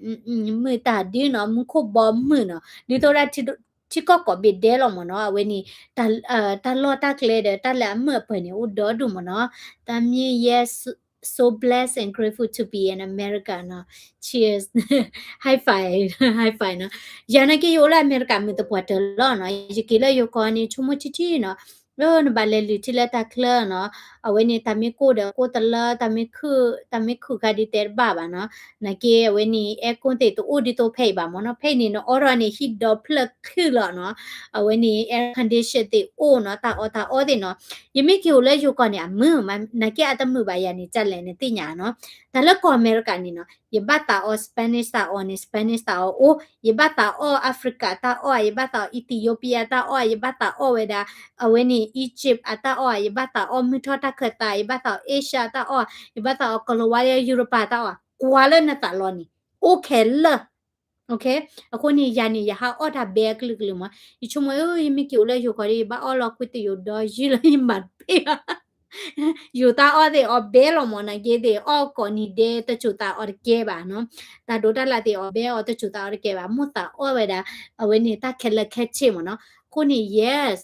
မုာ်တၢ်ဒ်နီၤ, မူခိၣ်ဘီမုၢ်နီၤ, ဒ်သိးဒၣ် ထံကီၢ်ကိးဘ့ၣ်ဒဲးလီၤမ့ၢ်နီၤ. အဝဲန့ၣ် တၢ်လီၢ်တၢ်ကျဲဒီး တၢ်လၢအမုာ်အပၢၤန့ၣ် အိၣ်ဒီဒူၣ်မ့ၢ်နီၤ. တၢ်မ့ၢ် yes, so blessed and grateful to be in America နီၤ. Cheers. High five, high five နီၤ. ယၤနာ်က့ ယအိၣ်လၢအမဲရကၤမုၢ်သပှၢ်တၢၢ်လီၤနီၤ. ယက့ၤလၢယိၤကီၢ်န့ၣ် ဆိကမိၣ်ထံထံနီၤ. လၢနဘၣ်လဲၤလုၢ်ထံလၢတၢ်ချၢနီၤ. အဝဲန့ၣ် တၢ်မ့ၢ်ကိၢ်ဒီးကိၢ်တလၢ, တၢ်မ့ၢ်ခုၣ်, တၢ်မ့ၢ်ခုၣ်ခါဒ်တဲတဘၣ်ဘၣ်နီၤ. နာ်က့ အဝဲန့ၣ် အဲၣ်ကိၣ်သ့ၣ်တအိၣ်ဒ်သိးဖဲအံၤဘၣ်မ့ၢ်နီၤ. ဖဲအံၤန့ၣ် နအိးထီၣ်န့ၣ် ဟံၣ်ဒီဖျၢၣ်ခုၣ်လီၤနီၤ. အဝဲန့ၣ် air condition သ့ၣ်အိၣ်နီၤ, တၢ်အီၣ်တၢ်အီသ့ၣ်နီၤ. ယမ့ၢ်က့ၤအိၣ်လၢယိၤကီၢ်န့ၣ် အမုာ်မး, နာ်က့အတမုာ်ဘၣ်ယၤန့ၣ် ကလဲၣ်နသ့ၣ်ညါနီၤ. တၢ်လၢကီၢ်အမဲရကၤန့ၣ်နီၤ, ယဘၣ်သးအီ Spanish တၢ်အီၣ်န့ၣ် Spanish တၢ်အီၣ်အိၣ်, ယဘၣ်သးအီ Africa တၢ်အီၣ်, ယဘၣ်သးအီ Ethiopia တၢ်အီၣ်, ယဘၣ်သးအီဝဲဒၣ် အဝဲန့ၣ် Egypt အတၢ်အီၣ်, ယဘၣ်သးအီမုၢ်ထီၣ်တၢ်ခၢၣ်သး, ယဘၣ်သးအီ Asia တၢ်အီၣ်, ယဘၣ်သးအီကလၤဝါ ယူရပၤတၢ်အီၣ်, ကွၢ်လၢနသးလီၤန့ၣ် အိၣ်ခဲလၢာ်. အဃိန့ၣ် ယၤန့ၣ် ယဟးအီၣ်တၢ်ဘဲအကလုာ်ကလုာ်မး, ယဆိကမိၣ် ယမ့ၢ်က့ၤအိၣ်လၢယိၤကီၢ်ဒီး ယဘၣ်အီၣ်လီၤကွံာ်တယိၤဒီးယုၢ်လီၤ ယမၤတပ့ၢ်ဘၣ်. ယိၤတၢ်အီၣ်သ့ၣ်အီၣ်ဘဲလီၤမး, နာ်က့သ့ၣ်အီၣ်ကိးနံၤဒဲး တစိၤသးအီၣ်တကဲဘၣ်နီၤ. တၢ်ဒိးတၢ်လၣ်သ့ၣ်အီၣ်ဘဲအီၤ တစိၤသးအီၣ်တကဲဘၣ်, မိၣ်သးအီၣ်ဝဲဒၣ် အဝဲန့ၣ် တၢ်ခဲလၢာ်ခဲဆ့မးနီၤ. အဃိန့ၣ် yes,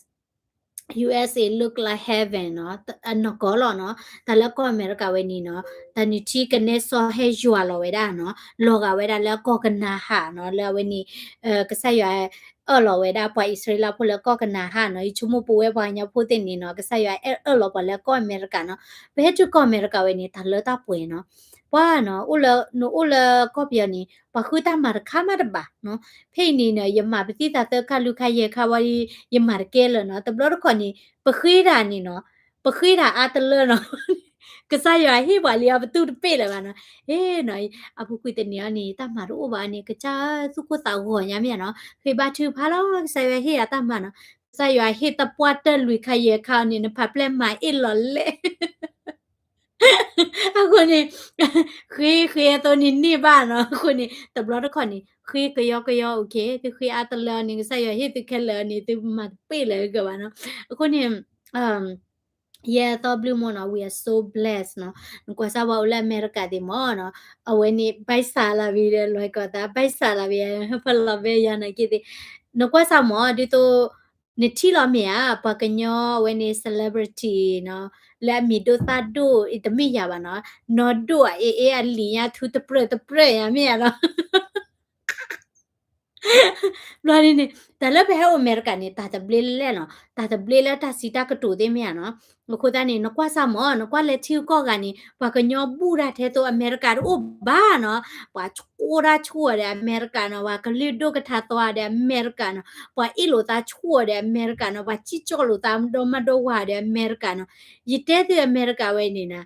U S A look like heaven နီၤ, နီၢ်ကီၢ်လီၤနီၤ. တၢ်လၢကီၢ်အမဲရကၤဝဲန့ၣ်နီၤ, တၢ်နုၢ်ထံကနဲစီဟဲယွၤလီၤဝဲဒၣ်နီၤ, လီၤဂာ်ဝဲဒၣ်လၢကီၢ်ကနၤဧၣ်နီၤ, လၢအဝဲန့ၣ် ကစၢ်ယွၤအၢၣ်လီၤဝဲဒၣ်ပှၤအံၣ်စရ့လးဖိလၢကီၢ်ကနၤဧၣ်နီၤ. ယဆိကမိၣ်ပဝဲပှၤကညီဖိသ့ၣ်န့ၣ်နီၤ, ကစၢ်ယွၤအဲၣ်အၢၣ်လီၤပှၤလၢကီၢ်အမဲရကၤနီၤ. ပဟဲတုၤကီၢ်အမဲရကၤဝဲန့ၣ် တၢ်လၢတၢ်ပှဲၤနီၤ. ပှၤနီၤ, အိၣ်လၢ, နအိၣ်လၢကီၢ်ပယီၤန့ၣ် ပှၤဃုတၢ်မၤတခါမးတဘၣ်နီၤ. ဖဲအံၤန့ၣ်နီၤ, ယမၤပသံသးသၢခါလွံၢ်ခါယဲၢ်ခါဝံၤဒီး ယမၤတကဲလၢၤနီၤ. တဘျီတခီၣ်န့ၣ် ပဃ့တၢ်န့ၣ်နီၤ, ပဃ့တၢ်အါတလၢနီၤ. ကစၢ်ယွၤဟ့ၣ်ပှၤလံအီၤ ပသူၣ်တပ့ၢ်လၢၤဘၣ်နီၤ. ဟ့ၣ်နီၤ, အပူၤကွံာ်တနံၤအံၤန့ၣ် တၢ်မၤတအိၣ်ဘၣ်န့ၣ် ကစၢ်သူၣ်ကိၢ်သးဂီၤညါမ့ၢ်နီၤ. ဃ့ဘါထုကဖၣ်လီၤ, ကစၢ်ယွၤဟ့ၣ်အတၢ်မၤနီၤ. ကစၢ်ယွၤဟ့ၣ်တပှၢ်တၢၢ်လွံၢ်ခါယဲၢ်ခါအံၤန့ၣ် နဖးဖျဲၣ်မၤအ့ၣ်လီၤလဲၣ်. အဃိန့ၣ် ဃ့ဃ့အသိးန့ၣ်န့ၢ်ဘၣ်နီၤ. အဃိန့ၣ် တဘျီတခီၣ်န့ၣ် ဃ့ကယီကယီ okay, သုဃ့အါတလၢအံၤန့ၣ် ကစၢ်ယွၤဟ့ၣ်သုခဲလၢာ်န့ၣ် သုမၤတပ့ၢ်လၢၤကဘၣ်နီၤ. အဃိန့ၣ် ယဲအသီဘျုးမ့ၢ်နီၤ, we are so blessed နီၤ. နကွၢ်စၢ်ပှၤအိၣ်လၢအမဲရကၤသ့ၣ်မ့ၢ်နီၤ, အဝဲန့ၣ် ဘၣ်ဆၣ်လၢဝံၤဒီး လွဲၢ်ကီၢ်သး ဘၣ်ဆၣ်လၢဝံၤ ဖဲလီၤဘဲယၤနာ်က့သ့ၣ်, နကွၢ်စၢ်မ့ၢ် ဒ်သိး နထံၣ်လီၤမ့ၢ်ဧါ, ပှၤကညီအဝဲန့ၣ် celebrity နီၤ, လၢအမံၤဒိၣ်သၣ်ဒိၣ်အံၤ တမ့ၢ်ယၤဘၣ်နီၤ, နီၢ်ဒိၣ်အအ့ၣ်အ့ၣ် အလံာ်ညါထူတပြၢၢ်တပြၢၢ်ယၤမ့ၢ်ဧါနီၤ. ဘျီဒ်န့ၣ် တၢ်လၢပဟဲအိၣ်အမဲရကၤန့ၣ် တၢ်သဘျ့လဲၣ်နီၤ, တၢ်သဘျ့လၢတၢ်စံးတၢ်ကတိၤသ့ၣ်မ့ၢ်ဧါနီၤ. အဃိသတးန့ၣ် နကွၢ်စၢ်မ့ၢ် နကွၢ်လၢထံဂုၤကီၢ်ဂၤန့ၣ် ပှၤကညီဘူၣ်တၢ်ထဲသိးအမဲရကၤတအိၣ်ဘၣ်နီၤ. ပှၤဆိၣ်တၢ်ဆိၣ်အီၤဒီးအမဲရကၤနီၤ, ပှၤကလုာ်ဒိၣ်ကထါသီဒီးအမဲရကၤနီၤ, ပှၤအ့ၣ်လိာ်သးဆိၣ်အီၤဒီးအမဲရကၤနီၤ, ပှၤစံၣ်ကၠီၣ်လိာ်သးဒီမါဒီဝၤဒီးအမဲရကၤနီၤ. ယတဲသုအမဲရကၤဝဲန့ၣ်နီၤ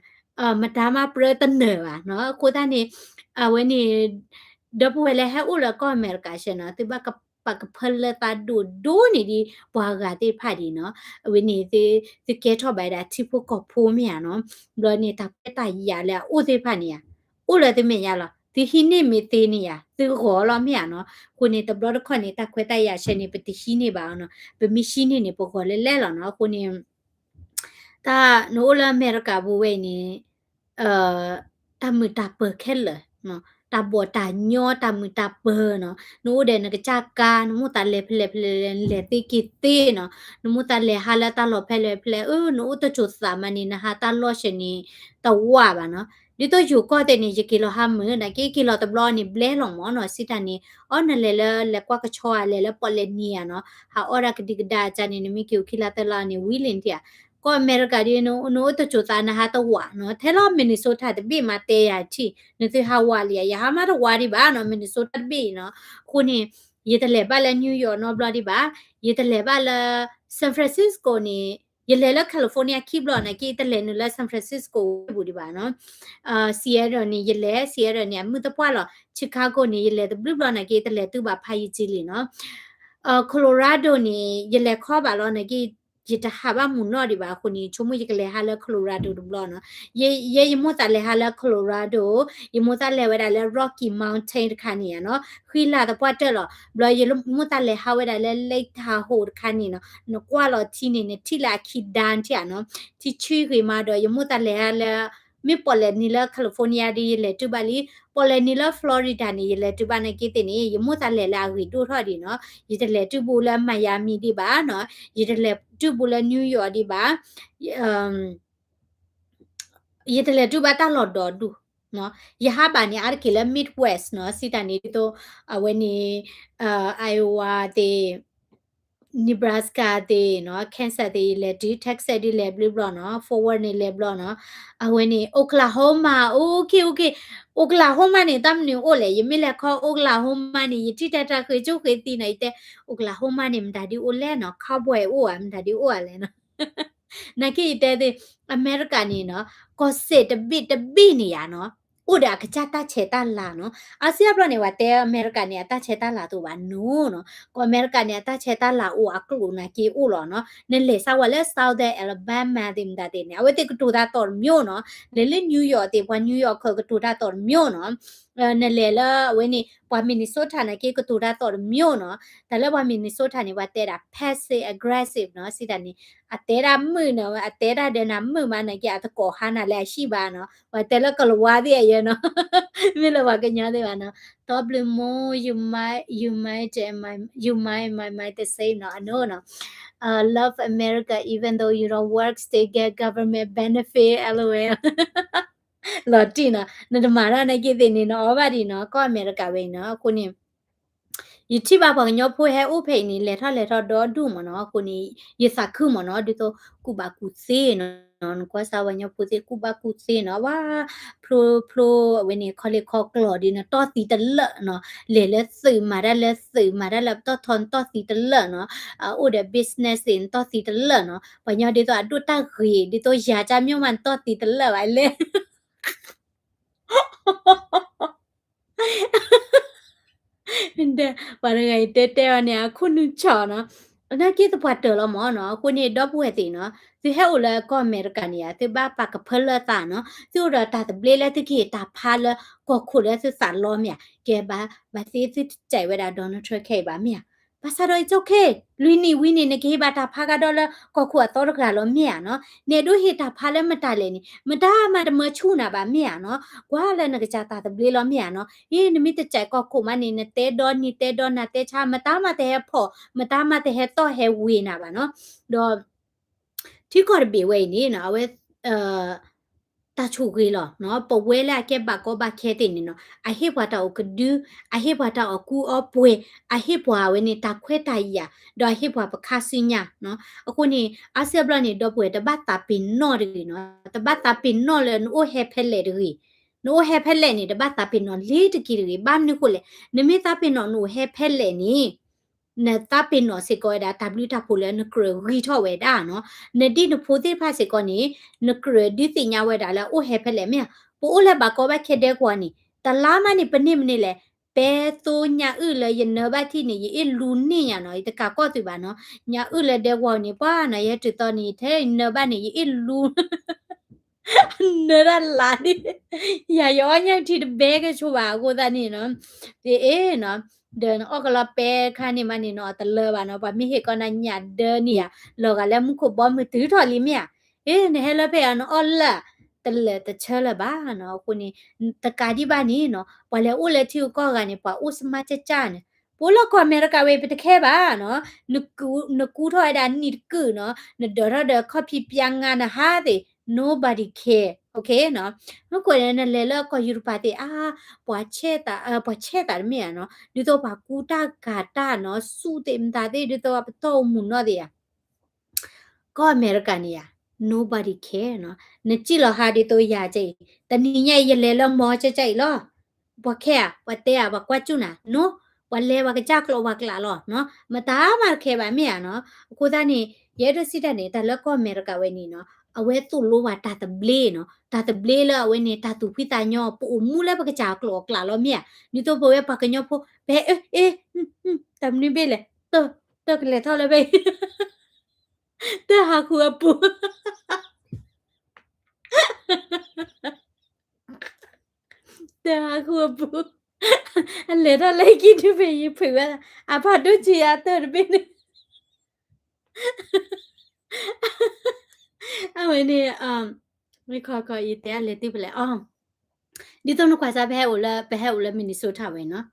မတၤမးပြၢတနၢၤဘၣ်နီၤ. အဃိသတးန့ၣ် အဝဲန့ၣ် ဒီပုၢ်ဝဲၢ်လၢဟဲအိၣ်လၢကီၢ်အမဲရကၤရှဲနီၤ, သုဘၣ်က ပာ်ကဖၢလၢသးဒိၣ်ဒိၣ်န့ၢ်ဒံးပှၤဂၤသ့ၣ်တဖၣ်ဒံးနီၤ. အဝဲန့ၣ် သုကဲထီၣ်ဘၣ်ဝဲဒၣ်ထံဖိကီၢ်ဖိမ့ၢ်ဧါနီၤ. ဘျီန့ၣ် တၢ်ခွဲးတၢ်ယာ်လၢအအိၣ်သ့ၣ်တဖၣ်န့ၣ်ဧါ, အိၣ်လၢသုမဲာ်ညါလီၤ. သုဟံးန့ၢ်မ့ၢ်သ့န့ၣ်ဧါ, သုဂီၤလီၤမ့ၢ်ဧါနီၤ. အဃိန့ၣ် တဘျီတခီၣ်န့ၣ် တၢ်ခွဲးတၢ်ယာ်ဆဲန့ၣ် ပတဟံးန့ၢ်ဘၣ်အီၤနီၤ. ပမ့ၢ်ဟံးန့ၢ်န့ၣ် ပဂီၤလဲၣ်လဲၣ်လီၤနီၤ. အဃိန့ၣ် တၢ်နအိၣ်လၢအမဲရကၤပူၤဝဲအံၤန့ၣ် တၢ်မုာ်တၢ်ပၢၤခဲလၢာ်, တၢ်ဘီၣ်တၢ်ညီ တၢ်မုာ်တၢ်ပၢၤနီၤ. နအိၣ်ဒီးနကစၢ်ကါ နမိၢ်သးလဲၤဖဲလဲၣ်ဖဲလဲၣ် နလဲၤသ့က့ၤသ့နီၤ. နမိၢ်သးလဲၤဟးလၢတၢ်လီၢ်ဖဲလဲၣ်ဖဲလဲၣ် အၢ နအိၣ်တစိၤသးမးန့ၣ် နဟးတၢ်လီၢ်ဆဲန့ၣ် တဝးဘၣ်နီၤ. ဒ်သိးယိၤကီၢ်သ့ၣ်န့ၣ် ယက့ၤလီၤဟါမုာ် နာ်က့က့ၤလီၤတဘျီန့ၣ် ဘျဲလီၤမၢ်နီၤ. စံးတၢ်န့ၣ် အီ နလဲၤလၢလဲၤကွၢ်ကဆီဧါ လဲၤလၢပီၣ်လဲၣ်နံၤဧါနီၤ. ဟးအီၣ်ဒၣ်ကဒံကဒါအကါန့ၣ် နမ့ၢ်က့ၤအိၣ်ခံလါသၢလါန့ၣ် ဝံၤလံနထံၣ်ဧါ. ကီၢ်အမဲရကၤဒ် နအိၣ်တစိၤသး နဟးတဝးနီၤ. ထဲလီၤ Minnesota တဘ့ၣ်မးတဲယၤထံၣ် နသုဟးဝးလံဧါ. ယဟးမးတဝးဒံးဘၣ်နီၤ Minnesota တဘ့ၣ်အံၤနီၤ. အဃိန့ၣ် ယတလဲၤဘၣ်လၢ New York နီတဘျီဒံးဘၣ်. ယတလဲၤဘၣ်လၢ San Francisco န့ၣ် ယလဲၤလၢ California ခံဘျီနာ်က့ တလဲၤနုာ်လၢ San Francisco ဝဲပူၤဒံးဘၣ်နီၤ. Seattle န့ၣ် ယလဲၤ Seattle န့ၣ် အမုာ်သပှၢ်လီၤ. Chicago န့ၣ် ယလဲၤတဘျုးဘျီနာ်က့ တလဲၤတုၤဘၣ်ဖးယံာ်ကံလံနီၤ. Colorado န့ၣ် ယလဲၤခီဘၣ်လီၤနာ်က့ ယတဟးဘၣ်မုာ်နီၣ်ဒံးဘၣ်အဃိန့ၣ် ဆိကမိၣ်ယကလဲၤဟးလၢ Colorado တဘျီနီၤ. ယဲယမိၢ်သးလဲၤဟးလၢ Colorado, ယမိၢ်သးလဲၤဝဲဒၣ်လၢ Rocky Mountain တခါန့ၣ်ဧါနီၤ, ဃံလၤသပှၢ်တၢၢ်လီၤ. ဘျီယမိၢ်သးလဲၤဟးဝဲဒၣ်လၢ Lake Tahoe တခါန့ၣ်နီၤ, နကွၢ်လီၤထံန့ၣ် နထံၣ်လၢအခံဒါနထံၣ်ဧါနီၤ, ထံဆံဂ့ၤမးဒီး ယမိၢ်သးလဲၤဟးလၢ မ့ၢ်ပီၣ်လဲၣ်နံၤလၢ California ဒီး ယလဲၤတုၤဘၣ်လံ, ပီၣ်လဲၣ်နံၤလၢ Florida န့ၣ် ယလဲၤတုၤဘၣ်နာ်က့သ့ၣ်န့ၣ် ယမိၢ်သးလဲၤလၢအဂ့ၤဒိၣ်ထီၣ်ဒံးနီၤ, ယတလဲၤတုၤဘူးလၢ Miami ဒံးဘၣ်နီၤ, ယတလဲၤတုၤဘူးလၢ New York ဒံးဘၣ် ယတလဲၤတုၤဘၣ်တၢ်လီၢ်ဒီဒူၣ်, ယဟးဘၣ်န့ၣ် အါတက့ၢ်လၢ Midwest နီၤ, စံးတၢ်န့ၣ်ဒ်သိး အဝဲန့ၣ် Iowa သ့ၣ်, Nebraska သ့ၣ်နီၤ, Kansas သ့ၣ် ယလဲၤတုၤ, Texas ဒ်လဲၤဘျုးဘျီနီၤ, Fort Worth န့ၣ်လဲၤဘျီနီၤ, အဝဲန့ၣ် Oklahoma, okay, okay, Oklahoma န့ၣ် တၢ်မနုၤအိၣ်လဲၣ်, ယမ့ၢ်လဲၤခီ Oklahoma န့ၣ် ယထံၣ်တၢ်တၢ်ဃ့ကၠိဃ့သံနီၤ, ယတဲ Oklahoma န့ၣ် မတၤဒ်အိၣ်လဲၣ်နီၤ, cowboy အိၣ်ဧါ, မတၤဒ်အိၣ်ဧါလဲၣ်နီၤ နာ်က့ယတဲသ့ၣ်, အမဲရကၤန့ၣ်နီၤ, ကီၢ်စဲၣ်တဘ့ၣ်တဘ့ၣ်န့ၣ်ယါနီၤ, အိၣ်ဒီးအကစၢ်တၢ်ဆဲးတၢ်လၤနီၤ, အါစုအါဘျီန့ၣ် ပှၤတဲအမဲရကၤန့ၣ် အတၢ်ဆဲးတၢ်လၤတအိၣ်ဘၣ် no နီၤ, ကီၢ်အမဲရကၤန့ၣ် အတၢ်ဆဲးတၢ်လၤအိၣ်အကျိၤနာ်က့အိၣ်လီၤနီၤ, နလဲၤစးဝဲလၢ Southern Alabama သ့ၣ်မတၤသ့ၣ်န့ၣ် အဝဲသ့ၣ်ကတိၤတၢ်သီၣ်တမျိုးနီၤ, လဲၤလၢ New York သ့ၣ် ပှၤ New York ကတိၤတၢ်သီၣ်တမျိုးနီၤ နလဲၤလၢအဝဲန့ၣ် ပှၤ Minnesota နာ်က့ကတိၤတၢ်သီၣ်တမျိုးနီၤ, တၢ်လၢပှၤ Minnesota န့ၣ် ပှၤတဲဒၣ် passive aggressive နီၤ, စံးတၢ်န့ၣ် အတဲဒၣ်မုာ်နီၤ, အတဲဒၣ်ဒီးနၤမုာ်မးနာ်က့ အတကိးဟါနၤလၢအဟံၣ်ဘၣ်နီၤ, ပှၤတဲလၢကလၤဝါသ့ၣ်အယဲနီၤ, မ့ၢ်လၢပှၤကညီသ့ၣ်ဘၣ်နီၤ, ဒီဘျုးမိၢ် you might, you might, you might, might, might the same နီၤ, အနိနီၤ, love America even though you don't work, still get government benefit, lol လီၤတံၢ်နီၤ, နတမၤတၢ်နာ်က့သ့ၣ်န့ၣ် နအီၣ်ဘၣ်ဒံးနီၤ, ကီၢ်အမဲရကၤဝဲအံၤနီၤ, အဃိန့ၣ် ယထံၣ်ဘၣ်ပှၤကညီဖိဟဲအိၣ်ဖဲအံၤန့ၣ် လဲၤထီၣ်လဲၤထီၣ်ဒီဒူၣ်မးနီၤ, အဃိန့ၣ် ယသးခုမးနီၤ, ဒ်သိးကူၣ်ဘၣ်ကူၣ်သ့နီၤ, နကွၢ်စၢ်ပှၤကညီဖိသ့ၣ်ကူၣ်ဘၣ်ကူၣ်သ့နီၤ, ဝါ ဖျိဖျိအဝဲန့ၣ် ခီလ့ၣ်ခီကျိၣ်ဒ်န့ၣ် တီၢ်သံတလၢာ်နီၤ, လဲၤလၢသုးမၤတၢ်လၢသုး မၤတၢ်လၢတီၢ်ထီ နတီၢ်သံတလၢာ်နီၤ, အိၣ်ဒီး business သ့ၣ် နတီၢ်သံတလၢာ်နီၤ, ပှၤကညီဒ်သိးအဒိၣ်တၢ်ဂ့ၤ ဒ်သိးယၤကၢ်မျိၣ်မး နတီၢ်သံတလၢာ်ဘၣ်လဲၣ် ပှၤတဂၤအံၤတဲတဲအီၤန့ၣ် အခိၣ်နူာ်ဆီၣ်နီၤ, နာ်က့သပှၢ်တၢၢ်လီၤမးနီၤ, အဃိန့ၣ် ဒီပုၢ်ဝဲၢ်သ့ၣ်နီၤ, သုဟဲအိၣ်လၢကီၢ်အမဲရကၤန့ၣ်ဧါ, သုဘၣ်ပာ်ကဖၢလၢသးနီၤ, သုအိၣ်ဒီးတၢ်သဘျ့လၢသုကဟ့ၣ်တၢ်ဖးလၢကီၢ်ခိၣ်လၢသုသးလီမ့ၢ်ဧါ, ကဲဘၣ် ဘၣ်သ့ၣ်သုတစဲးဝဲဒၣ် Donald Trump ခဲအံၤဘၣ်မ့ၢ်ဧါ, ဘၣ်ဆၣ်ဒီး it's okay, လွံၢ်နံၣ်ဝံၤန့ၣ် နကဟ့ၣ်ဘၣ်တၢ်ဖးကဒီးလၢကီၢ်ခိၣ်အသီတဂၤလီၤမ့ၢ်ဧါနီၤ, နအဲၣ်ဒိးဟ့ၣ်တၢ်ဖးလၢမတၤလဲၣ်န့ၣ် မတၤမးတမၢဆူၣ်နၤဘၣ်မ့ၢ်ဧါနီၤ, ကွၢ်လၢနကစၢ်တၢ်သဘျ့လီၤမ့ၢ်ဧါနီၤ, အ့ နမ့ၢ်တစဲးကီၢ်ခိၣ်မးန့ၣ် နတဲဒီနံၤတဲဒီနၤတဲဆါ မတၤမးတဟဲဖီၣ် မတၤမးတဟဲသီၣ်ဟဲဝ့ၤနၤဘၣ်နီၤ, ဒီး ထံကီၢ်တဘ့ၣ်ဝဲအံၤန့ၣ်နီၤ အဝဲ တၢ်ဆိၣ်ဂ့ၤလီၤနီၤ, ပဝဲလၢအကဲဘၣ်ကီဘၣ်ခဲသ့ၣ်န့ၣ်နီၤ အဟ့ၣ်ပှၤတၢ်အိၣ်ကဒု, အဟ့ၣ်ပှၤတၢ်အီၣ်ကူအီပှဲၤ, အဟ့ၣ်ပှၤဝဲန့ၣ် တၢ်ခွဲးတၢ်ယာ်, ဒီးအဟ့ၣ်ပှၤပခါဆူညါနီၤ, အဃိန့ၣ် အါစုအါဘျီန့ၣ် ဒီပုၢ်ဝဲၢ်တဘၣ်သးပ့ၤနီၣ်တဂ့ၤနီၤ, တဘၣ်သးပ့ၤနီၣ်လၢနအိၣ်ဟဲဖဲလဲၣ်တဂ့ၤ, နအိၣ်ဟဲဖဲလဲၣ်န့ၣ် တဘၣ်သးပ့ၤနီၣ်လ့ၤတက့ၢ်တဂ့ၤ, ဘၣ်မနုၤဃိလဲၣ်, နမ့ၢ်သးပ့ၤနီၣ်နအိၣ်ဟဲဖဲလဲၣ်န့ၣ် နသးပ့ၤနီၣ်စ့ၢ်ကီးဝဲဒၣ် တၢ်ဘျုးတၢ်ဖှိၣ်လၢနကြၢးဂံၢ်ထီၣ်ဝဲဒၣ်နီၤ, နဒ်နဖိသ့ၣ်တဖၣ်စ့ၢ်ကီးန့ၣ် နကြၢးဒုးသ့ၣ်ညါဝဲဒၣ်လၢအိၣ်ဟဲဖဲလဲၣ်မ့ၢ်ဧါ, ပအိၣ်လၢဘၣ်ကီဘၣ်ခဲဒဲကဝီၤန့ၣ် တလါမးန့ၣ် ပန့ၢ်မနုၤလဲၣ် ပဲသိညၣ်အုၣ်လၢယနၢဘၣ်ထံၣ်န့ၣ် ယအ့ၣ်လူန့ၢ်ညါနီၤ, ယတကးကီၢ်သုးဘၣ်နီၤ, ညၣ်အုၣ်လၢဒဲဝီၤန့ၣ် ပှၤနီၤ ယဟဲတုၤသီန့ၣ် ထဲယနၢဘၣ်န့ၣ် ယအ့ၣ်လူ နၢတၢ်လါဒ် ယၤယအီၣ်ညၣ်ထံတဘဲကဆိဘၣ်အဃိသတးန့ၣ်နီၤ, ဒ်အ့ၣ်နီၤ, ဒီးနအီၣ်ကလီပဲခါန့ၣ်မးန့ၣ်နီၤ တလၢဘၣ်နီၤ, ပှၤမ့ၢ်ဟ့ၣ်ကီးနၤညၣ်ဒၢန့ၣ်ဧါ, လီၤဂာ်လၢမူခိၣ်ဘီမုၢ်တုၤထီၣ်လံမ့ၢ်ဧါ, အ့ၣ် နဟဲလၢဖဲအံၤနအီၣ်လၢာ် တလၢာ်တဆၢလၢၤဘၣ်နီၤ, အဃိန့ၣ် တကးဒံးဘၣ်န့ၣ်နီၤ ပှၤလဲၤအိၣ်လၢထံဂုၤကီၢ်ဂၤန့ၣ် ပှၤအိၣ်စမါကၠၢ်ကၠၢ်န့ၣ် ပအိၣ်လၢကီၢ်အမဲရကၤဝဲ ပတခဲဘၣ်နီၤ, နကူထီၣ်ဝဲဒၣ်နံၣ်တကုာ်နီၤ, နဒၢးထီၣ်ဒီးခီၣ်ဖံးပၠါငါနဟါသ့ၣ် nobody care, okay နီၤ, မ့ၢ်ကွၢ်န့ၣ် နလဲၤလၢကီၢ်ယူရပၤသ့ၣ် အါ ပှၤဆဲးသး ပှၤဆဲးသးတမ့ၢ်ဧါနီၤ, ဒ်သိးပှၤကူတၢ်ကၤတၢ်နီၤ ဆူၣ်သ့ၣ်မတၤသ့ၣ် ဒ်သိးပတီၢ်အိၣ်မူနီၢ်သ့ၣ်ဧါ ကီၢ်အမဲရကၤန့ၣ်ဧါ nobody care နီၤ, နစံၣ်လီၤဟါဒ်သိးယၤကဲအံၤ တနံၤညါအံၤ ယလဲၤလၢမီကၠၢ်ကၠၢ်အံၤလီၤ, ပှၤခဲဧါ ပှၤတဲဧါ ပှၤကွၢ်စူၣ်နၤ နီၤ, ပှၤလဲၤပှၤကစၢ်ကျိးပှၤကျးလီၤနီၤ, မတၤမးတခဲဘၣ်မ့ၢ်ဧါနီၤ, အဃိသတးန့ၣ် ယအဲၣ်ဒိးစံးတၢ်န့ၣ် တၢ်လၢကီၢ်အမဲရကၤဝဲန့ၣ်နီၤ အဝဲသိၣ်လိပှၤတၢ်သဘျ့နီၤ, တၢ်သဘျ့လၢအဝဲန့ၣ် တၢ်သူၣ်ဖှံသးညီ ပအိၣ်မူလၢပကစၢ်ကျိးကျးလီၤမ့ၢ်ဧါ, ဒ်သိးပဝဲပှၤကညီဖိ ပဟဲအ့ၣ် အ့ၣ် တၢ်မနုၤဘ့ၣ်လဲၣ် တၢ်ကလဲၤထီၣ်လၢဖဲအံၤ တၢ်ဟးဃုအပူၤ တၢ်ဟးဃုအပူၤ အလဲၤထီၣ်လၢဟံၣ်ကံၢ်ဒုဖဲယဖုးဝဲဒၣ် အဖးဒိၣ်ကံအတၢၢ်တဘ့ၣ်န့ၣ် အဝဲန့ၣ် မ့ၢ်ခီခီ ယတဲအလဲၤတုၤဖဲလဲၣ်အီၤ ဒ်သိးနကွၢ်စၢ် ပဟဲအိၣ်လၢ ပဟဲအိၣ်လၢ Minnesota ဝဲနီၤ,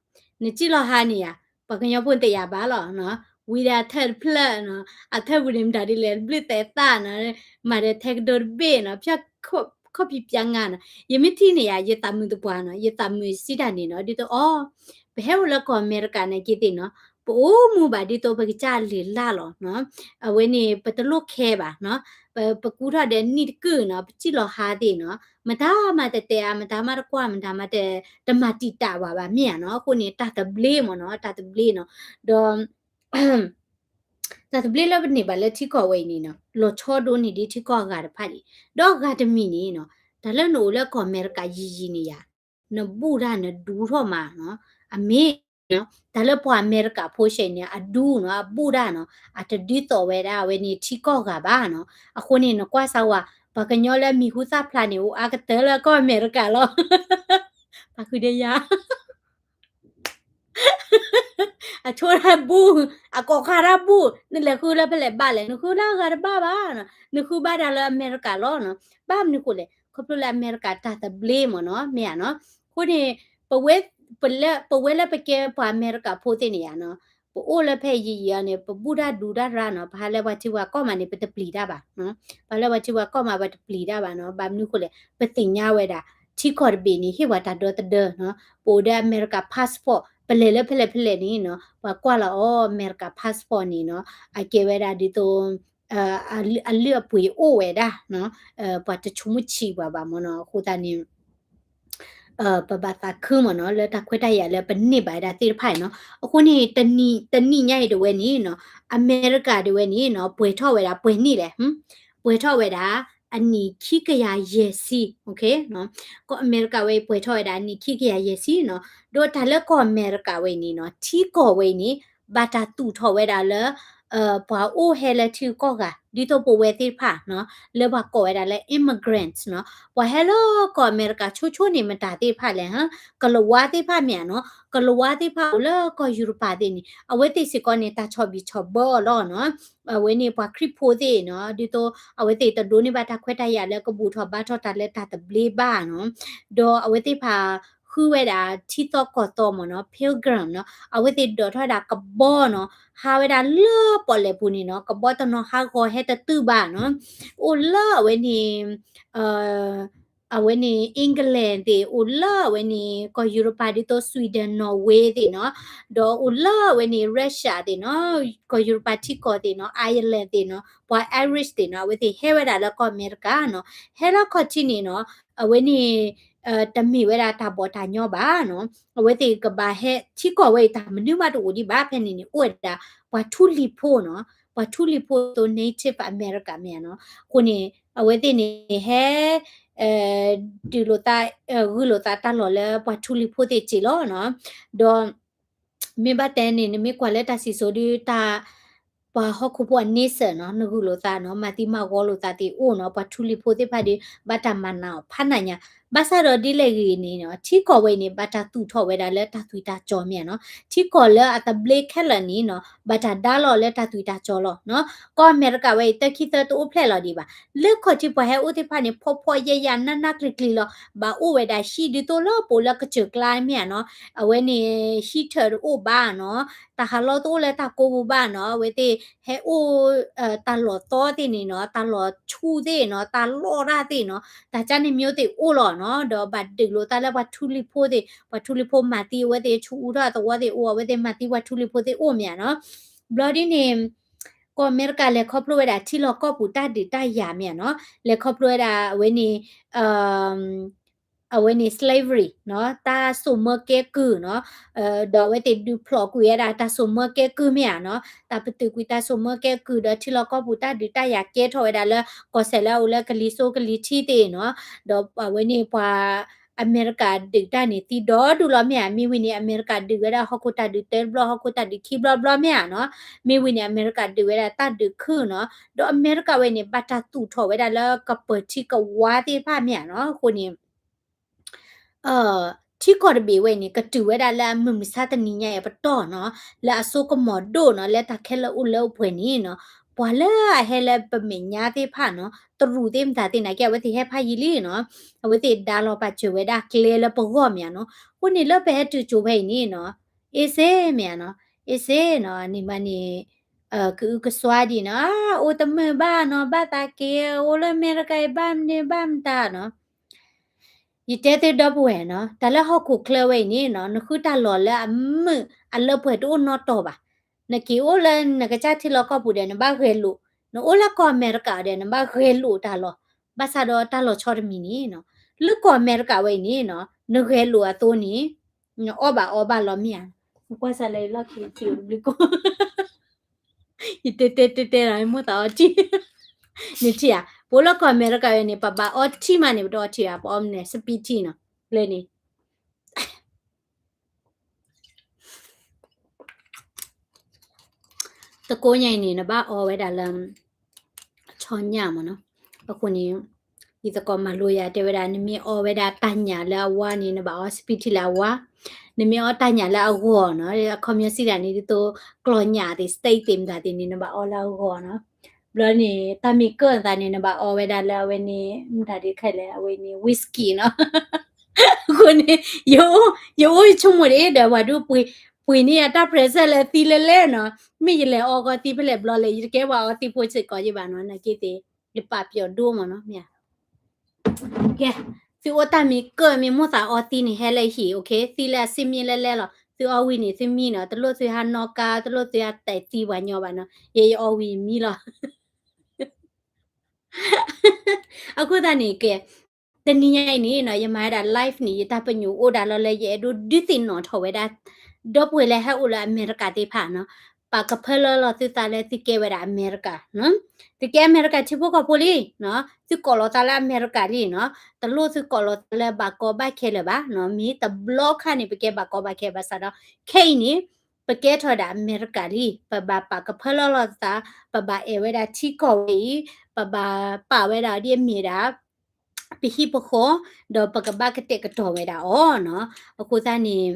နစံၣ်လီၤဟါန့ၣ်ယၤ ပှၤကညီဖိသ့ၣ်ယၤဘၣ်လီၤနီၤ, ဝံၤဒီးအထၢၣ်တဖျၢၣ်နီၤ, အထၢၣ်ပူၤန့ၣ်မတၤဒ်လဲၣ် ဘျုးသဲးသၣ်နီၤ, မၤဒီးထဲကဒိတဘ့ၣ်နီၤ, ဖၠၣ်ခီၣ်ဖံးပၠါငါနီၤ, ယမ့ၢ်ထံၣ်န့ၣ်ယၤ ယသးမုာ်သပှၢ်နီၤ, ယသးမုာ်စံးတၢ်န့ၣ်နီၤ, ဒ်သိးအီၤ ပဟဲအိၣ်လၢကီၢ်အမဲရကၤန့ၣ်က့ၤသ့ၣ်နီၤ, ပအိၣ်မူဘၣ်ဒ်သိးပကစၢ်လၢ်လၢ်လီၤနီၤ, အဝဲန့ၣ် ပတလိၣ်ခဲဘၣ်နီၤ, ပ ပကူထီၣ်ဒီးနံၣ်တကုာ်နီၤ, ပစံၣ်လီၤဟါသ့ၣ်နီၤ, မတၤမးတတဲအါ မတၤမးတကွၢ် မတၤမးတ တမၤတံာ်တာ်ဘၣ်ဘၣ်မ့ၢ်ဧါနီၤ, အဃိန့ၣ် တၢ်သဘျ့မ့ၢ်နီၤ, တၢ်သဘျ့နီၤ, ဒီး တၢ်သဘျ့လၢပန့ၢ်ဘၣ်လၢထံကီၢ်ဝဲအံၤန့ၣ်နီၤ, လီၤဆီဒိၣ်န့ၢ်ဒံးထံကီၢ်အဂၤတဖၣ်ဒံး, ဒီးအဂၤတမံၤန့ၣ်နီၤ, တၢ်လၢနအိၣ်လၢကီၢ်အမဲရကၤယံာ်ယံာ်န့ၣ်ယၤ, နဘူၣ်တၢ်နဒူထီၣ်မးနီၤ, အမ့ၢ် တၢ်လၢပှၤအမဲရကၤဖိဆဲးန့ၣ် အဒူနီၤ အဘူၣ်တၢ်နီၤ အတဒုးသိးဝဲဒၣ်အဝဲန့ၣ်ထံကီၢ်ဂၤဘၣ်နီၤ, အဃိန့ၣ် နကွၢ်စၢ်ဝဲ ပှၤကညီလၢမံၤဟူသၣ်ဖျါန့ၣ် အိၣ်အါကတၢၢ်လၢကီၢ်အမဲရကၤလီၤ, ပာ်ဃုာ်ဒီးယၤ အဆိတၢ်ဘူၣ်, အကိးခါတၢ်ဘူၣ်, နလဲၤဃုလၢဖဲလဲၣ်ဘၣ်လဲၣ်, နဃုလၢအဂၤတဘၣ်ဘၣ်နီၤ, နဃုဘၣ်တၢ်လၢအမဲရကၤလီၤနီၤ, ဘၣ်မနုၤဃိလဲၣ်, ခီဖျိလၢအမဲရကၤတၢ်သဘျ့မ့ၢ်နီၤ, မ့ၢ်ဧါနီၤ, အဃိန့ၣ် ပဝဲ ပလၢ ပဝဲလၢပကဲပှၤအမဲရကၤဖိသ့ၣ်န့ၣ်ဧါနီၤ, ပအိၣ်လၢဖဲယံာ်ယံာ်အီၤန့ၣ် ပဘူၣ်တၢ်ဒူတၢ်ရၢနီၤ, ပဟးလၢပှၤထံပှၤကီၢ်မးန့ၣ် ပတပျံၤတၢ်ဘၣ်, ပှၤလၢပှၤထံပှၤကီၢ်မး ပတပျံၤတၢ်ဘၣ်နီၤ, ဘၣ်မနုၤဃိလဲၣ်, ပသ့ၣ်ညါဝဲဒၣ် ထံကီၢ်တဘ့ၣ်န့ၣ် ဟ့ၣ်ပှၤတၢ်ဒီသဒၢနီၤ, ပအိၣ်ဒီးအမဲရကၤ passport, ပလဲၤလၢဖဲလဲၣ်ဖဲလဲၣ်န့ၣ်နီၤ, ပှၤကွၢ်လီၤအီၤ အမဲရကၤ passport န့ၣ်နီၤ, အကဲဝဲဒၣ်ဒ်သိး အလုၢ်အပှ့ၤအိၣ်ဝဲဒၣ်, ပှၤတဆိကမိၣ်ဆံးပှၤဘၣ်မ့ၢ်နီၤ, အဃိသတးန့ၣ် ပဘၣ်သးခုမ့ၢ်နီၤ လၢတၢ်ခွဲးတၢ်ယာ်လၢပန့ၢ်ဘၣ်ဝဲဒၣ်သ့ၣ်တဖၣ်နီၤ, အဃိန့ၣ် တနံၤညါအံၤတဝဲန့ၣ်နီၤ, အမဲရကၤတဝဲန့ၣ်နီၤ ပှဲၤထီၣ်ဝဲဒၣ် ပှဲၤန့ၢ်လဲၣ်, ပှဲၤထီၣ်ဝဲဒၣ် အနံၣ်ခံကယၤယဲၢ်ဆံ, ကီၢ်အမဲရကၤဝဲအံၤ ပှဲၤထီၣ်ဝဲဒၣ်အနံၣ်ခံကယၤယဲၢ်ဆံနီၤ, ဒီးတၢ်လၢကီၢ်အမဲရကၤဝဲအံၤန့ၣ်နီၤ ထံကီၢ်ဝဲအံၤန့ၣ် ဘၣ်တၢ်သူၣ်ထီၣ်ဝဲဒၣ်လၢ ပှၤအိၣ်ဟဲလၢထံဂုၤကီၢ်ဂၤ ဒ်သိးပဝဲသ့ၣ်တဖၣ်နီၤ, လၢပှၤကိးဝဲဒၣ်လၢ immigrants နီၤ, ပှၤဟဲလၢကီၢ်အမဲရကၤဆိဆိန့ၣ် မတၤသ့ၣ်တဖၣ်လဲၣ်, ကလၤဝါသ့ၣ်တဖၣ်မ့ၢ်ဧါနီၤ, ကလၤဝါသ့ၣ်တဖၣ်အိၣ်လၢကီၢ်ယူရပၤသ့ၣ်န့ၣ် အဝဲသ့ၣ်စ့ၢ်ကီးန့ၣ် တၢ်ဆီၣ်ဘံၣ်ဆီၣ်ဘၢအီၤလီၤနီၤ, အဝဲန့ၣ်ပှၤခရံာ်ဖိသ့ၣ်နီၤ, ဒ်သိး အဝဲသ့ၣ်တဒိးန့ၢ်ဘၣ်တၢ်ခွဲးတၢ်ယာ်လၢကဘူၣ်ထီၣ်ဘါထီၣ်တၢ်လၢတၢ်သဘျ့ဘၣ်နီၤ, ဒီးအဝဲသ့ၣ်တဖၣ် ဃုဝဲဒၣ်ထံသီကီၢ်သီမ့ၢ်နီၤ, pilgrim နီၤ, အဝဲသ့ၣ်ဒိးထီၣ်ဝဲဒၣ်ကဘီနီၤ, ဟးဝဲဒၣ်လၢပီၣ်လဲၣ်ပူၤန့ၣ်နီၤ, ကဘီတနီၤဟးဂီၤဟဲတတုၤဘၣ်နီၤ, အိၣ်လၢအဝဲန့ၣ် အဝဲန့ၣ် England သ့ၣ် အိၣ်လၢအဝဲန့ၣ် ကီၢ်ယူရပၤဒ်သိး Sweden Norway သ့ၣ်နီၤ, ဒီးအိၣ်လၢအဝဲန့ၣ် Russia သ့ၣ်နီၤ, ကီၢ်ယူရပၤထံကီၢ်သ့ၣ်နီၤ, Ireland သ့ၣ်နီၤ, ပှၤ Irish သ့ၣ်နီၤ, အဝဲသ့ၣ်ဟဲဝဲဒၣ်လၢကီၢ်အမဲရကၤနီၤ, ဟဲလၢခီၣ်ထံးန့ၣ်နီၤ, အဝဲန့ၣ် တမ့ၢ်ဝဲဒၣ်တၢ်ဘီၣ်တၢ်ညီဘၣ်နီၤ, အဝဲသ့ၣ်ကဘၣ်ဟဲ ထံကီၢ်ဝဲအံၤတၢ်မနုၤမးတအိၣ်ဒံးဘၣ်, ဖဲန့ၣ်န့ၣ် အိၣ်ဝဲဒၣ် ပှၤထူလံၤဖိနီၤ, ပှၤထူလံၤဖိသိး Native America မ့ၢ်ဧါနီၤ, အဃိန့ၣ် အဝဲသ့ၣ်န့ၣ်ဟဲ ဒုးလိာ်သး ဂုာ်လိာ်သးတၢ်လီၢ်လၢပှၤထူလံၤဖိသ့ၣ်စ့ၢ်လီၤနီၤ. ဒီး မ့ၢ်ဘၣ်တဲန့ၣ် နမ့ၢ်ကွၢ်လၢတၢ်စံၣ်စိၤဒုးတၢ် ပှၤဟီၣ်ခိၣ်ဖိအန့ဆၢၣ်နီၤ နဂုာ်လိာ်သးနီၤ မၤသံမၤဂီၤလိာ်သးသ့ၣ်အိၣ်နီၤ ပှၤထူလံၤဖိသ့ၣ်တဖၣ်ဒီး ဘၣ်တၢ်မၤနးအီၤဖးနးညါ. ဘၣ်ဆၣ်ဒီးဒ်လဲၣ်ဂ့ၤန့ၣ်နီၤ ထံကီၢ်ဝဲအံၤန့ၣ် ဘၣ်တၢ်သူၣ်ထီၣ်ဝဲဒၣ်လၢတၢ်သွံၣ်တၢ်စီၤမ့ၢ်ဧါနီၤ. ထံကီၢ်လၢအသဘျ့ခဲလၢာ်န့ၣ်နီၤ ဘၣ်တၢ်ဒါလီၤလၢတၢ်သွံၣ်တၢ်စီၤလီၤနီၤ. ကီၢ်အမဲရကၤဝဲအံၤ သၢခံသၢတအိၣ်ဖျဲၣ်လီၤဒံးဘၣ်. လၢခီၣ်ထံးပှၤဟဲအိၣ်သ့ၣ်တဖၣ်န့ၣ် ဖှီၣ်ဖှီၣ်ယာ်ယာ်နးနးကျံၤကျံၤလီၤ. ဘၣ်အိၣ်ဝဲဒၣ်ဟံၣ်ဒ်သိးလၢပအိၣ်လၢကစၢၢ်ကျါမ့ၢ်ဧါနီၤ. အဝဲန့ၣ် ဟံၣ်ထၢၣ်တအိၣ်ဘၣ်နီၤ. တၢ်ဟးလီၢ်တအိၣ်လၢတၢ်ကိးပူၤဘၣ်နီၤ. အဝဲသ့ၣ်ဟဲအိၣ် တၢ်လီၢ်သီသ့ၣ်န့ၣ်နီၤ တၢ်လီၢ်ဆူၣ်သ့ၣ်နီၤ တၢ်လီၢ်တၢ်သ့ၣ်နီၤ တၢ်ကၢန့ၣ်မ့ၢ်အိၣ်သ့ၣ်အိၣ်လီၤနီၤ. ဒီးဘၣ်ဒုးလိာ်သးလၢပှၤထူလံၤဖိသ့ၣ် ပှၤထူလံၤဖိမၤသံအဝဲသ့ၣ်ဆူၣ်အူထီၣ်အသဝီသ့ၣ်အိၣ် အဝဲသ့ၣ်မၤသံပှၤထူလံၤဖိသ့ၣ်အိၣ်မ့ၢ်ဧါနီၤ. ဘျီဒ်န့ၣ် ကီၢ်အမဲရကၤလဲၤခီဖျိဝဲဒၣ်ထံလီၢ်ကီၢ်ပူၤတၢ်ဒုးတၢ်ယၤမ့ၢ်ဧါနီၤ. လဲၤခီဖျိဝဲဒၣ်အဝဲန့ၣ် အဝဲန့ၣ် slavery နီၤ တၢ်စိာ်မၢကဲကုၢ်နီၤ. ဒီးအဝဲသ့ၣ်ဒုးဖျိးကွံာ်ဝဲဒၣ်တၢ်စိာ်မၢကဲကုၢ်မ့ၢ်ဧါနီၤ. တၢ်ပတုာ်ကွံာ်တၢ်စိာ်မၢကဲကုၢ်ဒီးထံလီၢ်ကီၢ်ပူၤတၢ်ဒုးတၢ်ယၤကဲထီၣ်ဝဲဒၣ်လၢ ကီၢ်စဲၣ်လၢအအိၣ်လၢကလံၤစိကလံၤထံသ့ၣ်နီၤ. ဒီးအဝဲန့ၣ်ပှၤ အမဲရကၤဒုးတၢ်န့ၣ်သံဒီဒူၣ်လီၤမ့ၢ်ဧါ. မ့ၢ်ဝံၤန့ၣ် အမဲရကၤဒုးဝဲဒၣ်ဟီၣ်ခိၣ်တၢ်ဒုးတၢတဘျီ ဟီၣ်ခိၣ်တၢ်ဒုးခံဘျီဘျီမ့ၢ်ဧါနီၤ. မ့ၢ်ဝံၤန့ၣ် အမဲရကၤဒုးဝဲဒၣ်တၢ်ဒုးခုၣ်နီၤ. ဒီးအမဲရကၤဝဲန့ၣ် ဘၣ်တၢ်သူၣ်ထီၣ်ဝဲဒၣ်လၢကပၢၤထံကဝါသ့ၣ်တဖၣ်မ့ၢ်ဧါနီၤ. အဃိန့ၣ် ထံကီၢ်တဘ့ၣ်ဝဲအံၤန့ၣ် ကတုၤဝဲဒၣ်လၢအမုၢ်မဆါတနံၤညါအံၤအပတီၢ်နီၤ လၢအစိကမီၤဒိၣ်နီၤ လၢတၢ်ခဲလၢာ်အိၣ်လၢအပှဲၤန့ၣ်နီၤ. ပှၤလၢအဟဲလၢပမဲာ်ညါသ့ၣ်တဖၣ်နီၤ တရူးသ့ၣ်မတၤသ့ၣ်နာ်က့ အဝဲသ့ၣ်ဟဲဖးယံာ်လံနီၤ. အဝဲသ့ၣ်ဒါလီၤပာ်စၢၤဝဲဒၣ်ကျဲလၢပဂီၢ်မ့ၢ်ဧါနီၤ. အဃိန့ၣ်လၢပဟဲတုၤစိၤဖဲအံၤန့ၣ်နီၤ အ့စ့မ့ၢ်ဧါနီၤ အ့စ့နီၤ န့ၣ်မးန့ၣ် ကအုကစွါဒံးနီၤ အိၣ်တမုာ်ဘၣ်နီၤ ဘၣ်သးက့ၤ အိၣ်လၢအမဲရကၤအံၤဘၣ်မနုၤဘၣ်မတၤနီၤ. ယတဲသုဒီပုၢ်ဝဲၢ်နီၤ တၢ်လၢဟီၣ်ခိၣ်ချၢဝဲအံၤန့ၣ်နီၤ နဃုတၢ်လီၢ်လၢအမုာ်အလၢပှဲၤတအိၣ်နီတီၤဘၣ်. နက့ၤအိၣ်လၢနကစၢ်ထံလီၢ်ကီၢ်ပူၤဒီး နဘၣ်ဂဲၤလိာ်, နအိၣ်လၢကီၢ်အမဲရကၤဒီး နဘၣ်ဂဲၤလိာ်တၢ်လီၢ်, ဘၣ်ဆၣ်ဒီးတၢ်လီၢ်ဆီတမံၤန့ၣ်နီၤ လၢကီၢ်အမဲရကၤဝဲအံၤန့ၣ်နီၤ နဂဲၤလိာ်အသိးန့ၣ် နအီၣ်ဘၣ်အီဘၣ်လီၤမ့ၢ်ဧါ. နကွၢ်စးလၢယလီၢ်ခံထံၣ်တဘျုးကိး ယတဲတဲတဲတဲဒီး မိၢ်သးအီထံၣ်, နထံၣ်ဧါ, ပအိၣ်လၢကီၢ်အမဲရကၤဝဲန့ၣ် ပဘၣ်အီထံမးန့ၣ် ပတအီထံဘၣ်, ပအီမနုၤ စပံးထံနီၤ, လၢန့ၣ် တကိးညါအံၤန့ၣ် နဘၣ်အီဝဲဒၣ်လၢ ဆီညၣ်မ့ၢ်နီၤ, အဃိန့ၣ် ယသကိးမၤလိယၤတဲဝဲဒၣ် နမ့ၢ်အီဝဲဒၣ်တၢ်ညၣ်လၢအဝါန့ၣ် နဘၣ်အီစပံးထံလၢအဝါ, နမ့ၢ်အီတၢ်ညၣ်လၢအဂီၤနီၤ, အခီပညီစံးဒၣ်န့ၣ် ဒ်သိးကျီၢ်ညၣ်သ့ၣ် steak သ့ၣ်မတၤသ့ၣ်န့ၣ် နဘၣ်အီလၢအဂီၤနီၤ, ဘျီန့ၣ် တၢ်မ့ၢ်ကၢၢ်သးန့ၣ် နဘၣ်အီဝဲဒၣ်လၢအဝဲန့ၣ် မတၤဒုးခဲလဲၣ် အဝဲန့ၣ် whisky နီၤ အဃိန့ၣ် ယအိၣ်ယဆိကမိၣ်ဒီး ပှၤဒိၣ်ပှ့ၤန့ၢ်အတၢ် pressure လၢသံလဲၣ်လဲၣ်နီၤ, မ့ၢ်ယလဲၤအီကီသံဖဲလဲၣ်ဘျီလဲၣ်, ယတကဲပှၤအီသံဖိစ့ၢ်ကီးယဘၣ်နီၤ, နာ်က့သ့ၣ် ယပာ်ပျီၣ်ဒိၣ်မးနီၤ, မ့ၢ်ဧါ. ကဲ, သုအိၣ်တၢ်မံၤကၢၢ်မ့ၢ်မိၢ်သးအီသံန့ၣ် ဟဲလၢဟံၣ်, သုလၢအစ့မ့ၢ်လဲၣ်လဲၣ်လီၤ, သုအီဝံၤန့ၣ် သုမံနီၤ, တလိၣ်သုဟးနီၣ်ကါ, တလိၣ်သုဟးတဲာ်သံပှၤညီဘၣ်နီၤ, ယဲယအီဝံၤမံလီၤ. အဃိသတးန့ၣ် ကဲ, တနံၤညါအံၤန့ၣ်နီၤ ယမၤဝဲဒၣ် live န့ၣ် ယတၢ်ပညိၣ်အိၣ်ဒၣ်လီၤလၢ ယအဲၣ်ဒိးဒုးသ့ၣ်နီၣ်ထီၣ်ဝဲဒၣ် ဒီပုၢ်ဝဲၢ်လၢဟဲအိၣ်လၢအမဲရကၤသ့ၣ်တဖၣ်နီၤ, ပာ်ကဖၢလၢလီၤသုသးလၢသုကဲဝဲဒၣ်အမဲရကၤ, သုကဲအမဲရကၤထံဖိကီၢ်ဖိလံနီၤ, သုကိးလီၤသးလၢအမဲရကၤလံနီၤ, တလိၣ်သုကိးလီၤသးလၢဘၣ်ကီဘၣ်ခဲလၢၤဘၣ်နီၤ, မ့ၢ်တဘျီခါန့ၣ် ပကဲဘၣ်ကီဘၣ်ခဲဘၣ်ဆၣ်ဒီး ခဲအံၤန့ၣ် ပကဲထီၣ်ဝဲဒၣ်အမဲရကၤလံ, ပဘၣ်ပာ်ကဖၢလၢလီၤသး, ပဘၣ်အဲၣ်ဝဲဒၣ်ထံကီၢ်ဝဲအံၤ, ပဘၣ်ပာ်ဝဲဒၣ်ဒ်အမ့ၢ်ဒၣ် ပဟံၣ်ပဃီ, ဒီးပကဘၣ်ကတဲာ်ကတီၤဝဲဒၣ်အီၤနီၤ. အဃိသတးန့ၣ်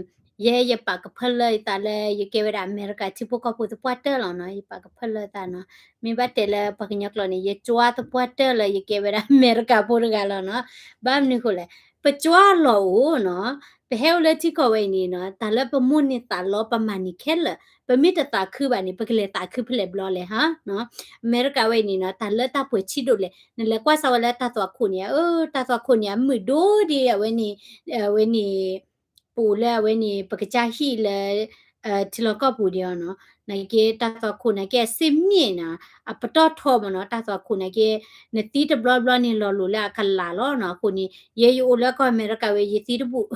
ယဲယပာ်ကဖၢလၢယသးလၢယကဲဝဲဒၣ်အမဲရကၤထံဖိကီၢ်ဖိသပှၢ်တၢၢ်လီၤနီၤ, ယပာ်ကဖၢလၢယသးနီၤ. မ့ၢ်ဘၣ်တဲလၢပှၤကညီကျိာ်န့ၣ် ယကွၢ်သပှၢ်တၢၢ်လၢယကဲဝဲဒၣ်အမဲရကၤဖိတဂၤလီၤနီၤ. ဘၣ်မနုၤဃိလဲၣ်, ပကွၢ်လီၤအိၣ်နီၤ, ပဟဲအိၣ်လၢထံကီၢ်ဝဲအံၤန့ၣ်နီၤ, တၢ်လၢပမိၣ်န့ၢ်သးလီပမၤန့ၢ်ခဲလၢာ်, ပမ့ၢ်တသးခုဘၣ်န့ၣ် ပကလဲၤသးခုဖဲလဲၣ်ဘျီလဲၣ်ဟါ. အမဲရကၤဝဲအံၤန့ၣ်နီၤ, တၢ်လၢတၢ်ပှဲၤဆံးဒိၣ်လဲၣ်, နလဲၤကွၢ်စးဝဲလၢတၢ်သွၣ်ခိၣ်န့ၣ်, အၢ တၢ်သွၣ်ခိၣ်န့ၣ် အမုာ်ဒိၣ်ဒ်အဝဲန့ၣ်, အဝဲန့ၣ် ပအိၣ်လၢအဝဲန့ၣ် ပကစၢ်ဟံၣ်လၢ ထံလီၢ်ကီၢ်ပူၤဒံးအီၤနီၤ. နာ်က့ တၢ်သွၣ်ခိၣ်နာ်က့အစ့မ့ၢ်နီၤ, အပတီၢ်ထီမ့ၢ်နီၤ, တၢ်သွၣ်ခိၣ်နာ်က့ နသံတဘျီဘျီန့ၣ် လီၤလိာ်လၢအကလးလီၤနီၤ. အဃိန့ၣ် ယဲယအိၣ်လၢကီၢ်အမဲရကၤဝဲ ယသံတဘူၣ်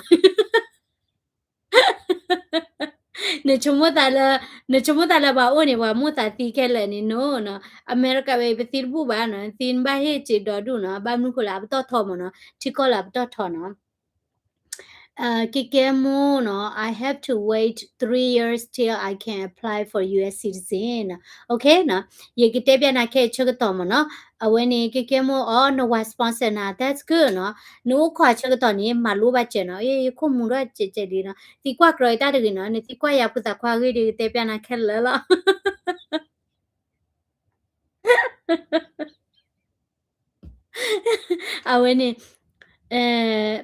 နဆိကမိၣ်သးလၢ, နဆိကမိၣ်သးလၢပှၤအိၣ်န့ၣ် ပှၤမိၢ်သးသံခဲလၢာ်န့ၣ် no နီၤ, အမဲရကၤဝဲပသံတဘူၣ်ဘၣ်နီၤ, သံနဘၣ်ဟ့ၣ်စ့ဒီဒူၣ်နီၤ, ဘၣ်မနုၤဃိလၢအပတီၢ်ထီမ့ၢ်နီၤ, ထံကီၢ်လၢအပတီၢ်ထီနီၤ. ကဲကဲမိၢ်နီၤ, I have to wait three years till I can apply for U S citizen. Okay နီၤ, ယကတဲပျးနၤခဲအံၤဆၢကတီၢ်မ့ၢ်နီၤ, အဝဲန့ၣ် ကဲကဲမိၢ်အီၤ နဝၤ sponsor နၤ that's good နီၤ, နအိၣ်ခိးဆၢကတီၢ်န့ၣ် မၤလိဘၣ်စၢၤနီၤ, ယခိၣ်မူထီၣ်စဲးစဲးလံနီၤ, သံကွၢ်ကြၢးအံၤတၢ်တဂ့ၤနီၤ, နသံကွၢ်ယၤဖိသၣ်ခွါအဂ့ၢ်ဒီး ယကတဲပျးနၤခဲလၢာ်လီၤ. အဝဲန့ၣ်,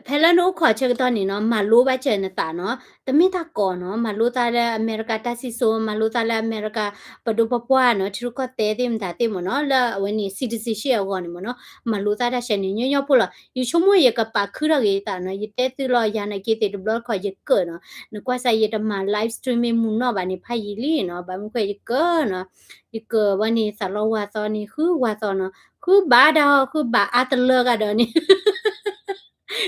ဖဲလၢနအိၣ်ခိးဆၢကတီၢ်န့ၣ်နီၤ, မၤလိဘၣ်စၢၤနသးနီၤ, တမ့ၢ်တၢ်ကီနီၤ, မၤလိသးလၢအမဲရကၤတၢ်စံၣ်စိၤ, မၤလိသးလၢအမဲရကၤပဒိၣ်ပပှၢ်နီၤ, ထံရူၢ်ကီၢ်သဲးသ့ၣ်မတၤသ့ၣ်မ့ၢ်နီၤ, လၢအဝဲန့ၣ် citizenship အဂီၢ်န့ၣ်မ့ၢ်နီၤ, မၤလိသးတၢ်ဆဲန့ၣ် ညီညီဖိလီၤ. ယဆိကမိၣ်ယကပာ်ခုထီၣ်ဂ့ၤသးနီၤ, ယတဲသုလီၤ ယၤနာ်က့သ့ၣ်တဘျီတခီၣ်ယကၢၣ်နီၤ, နကွၢ်စးယတမၤ live stream မ့ၢ်မုၢ်နီၢ်ဘၣ်န့ၣ် ဖးယံာ်လံနီၤ, ဘၣ်မနုၤဃိယကၢၣ်နီၤ, ယကၢၣ်ဝဲန့ၣ် သးလီဝၤသီန့ၣ် ဃုဝၤသီနီၤ, ဃုဘၣ်ဒၣ်ဟီ ဃုဘၣ်အါတလၢဂၤဒီးန့ၣ်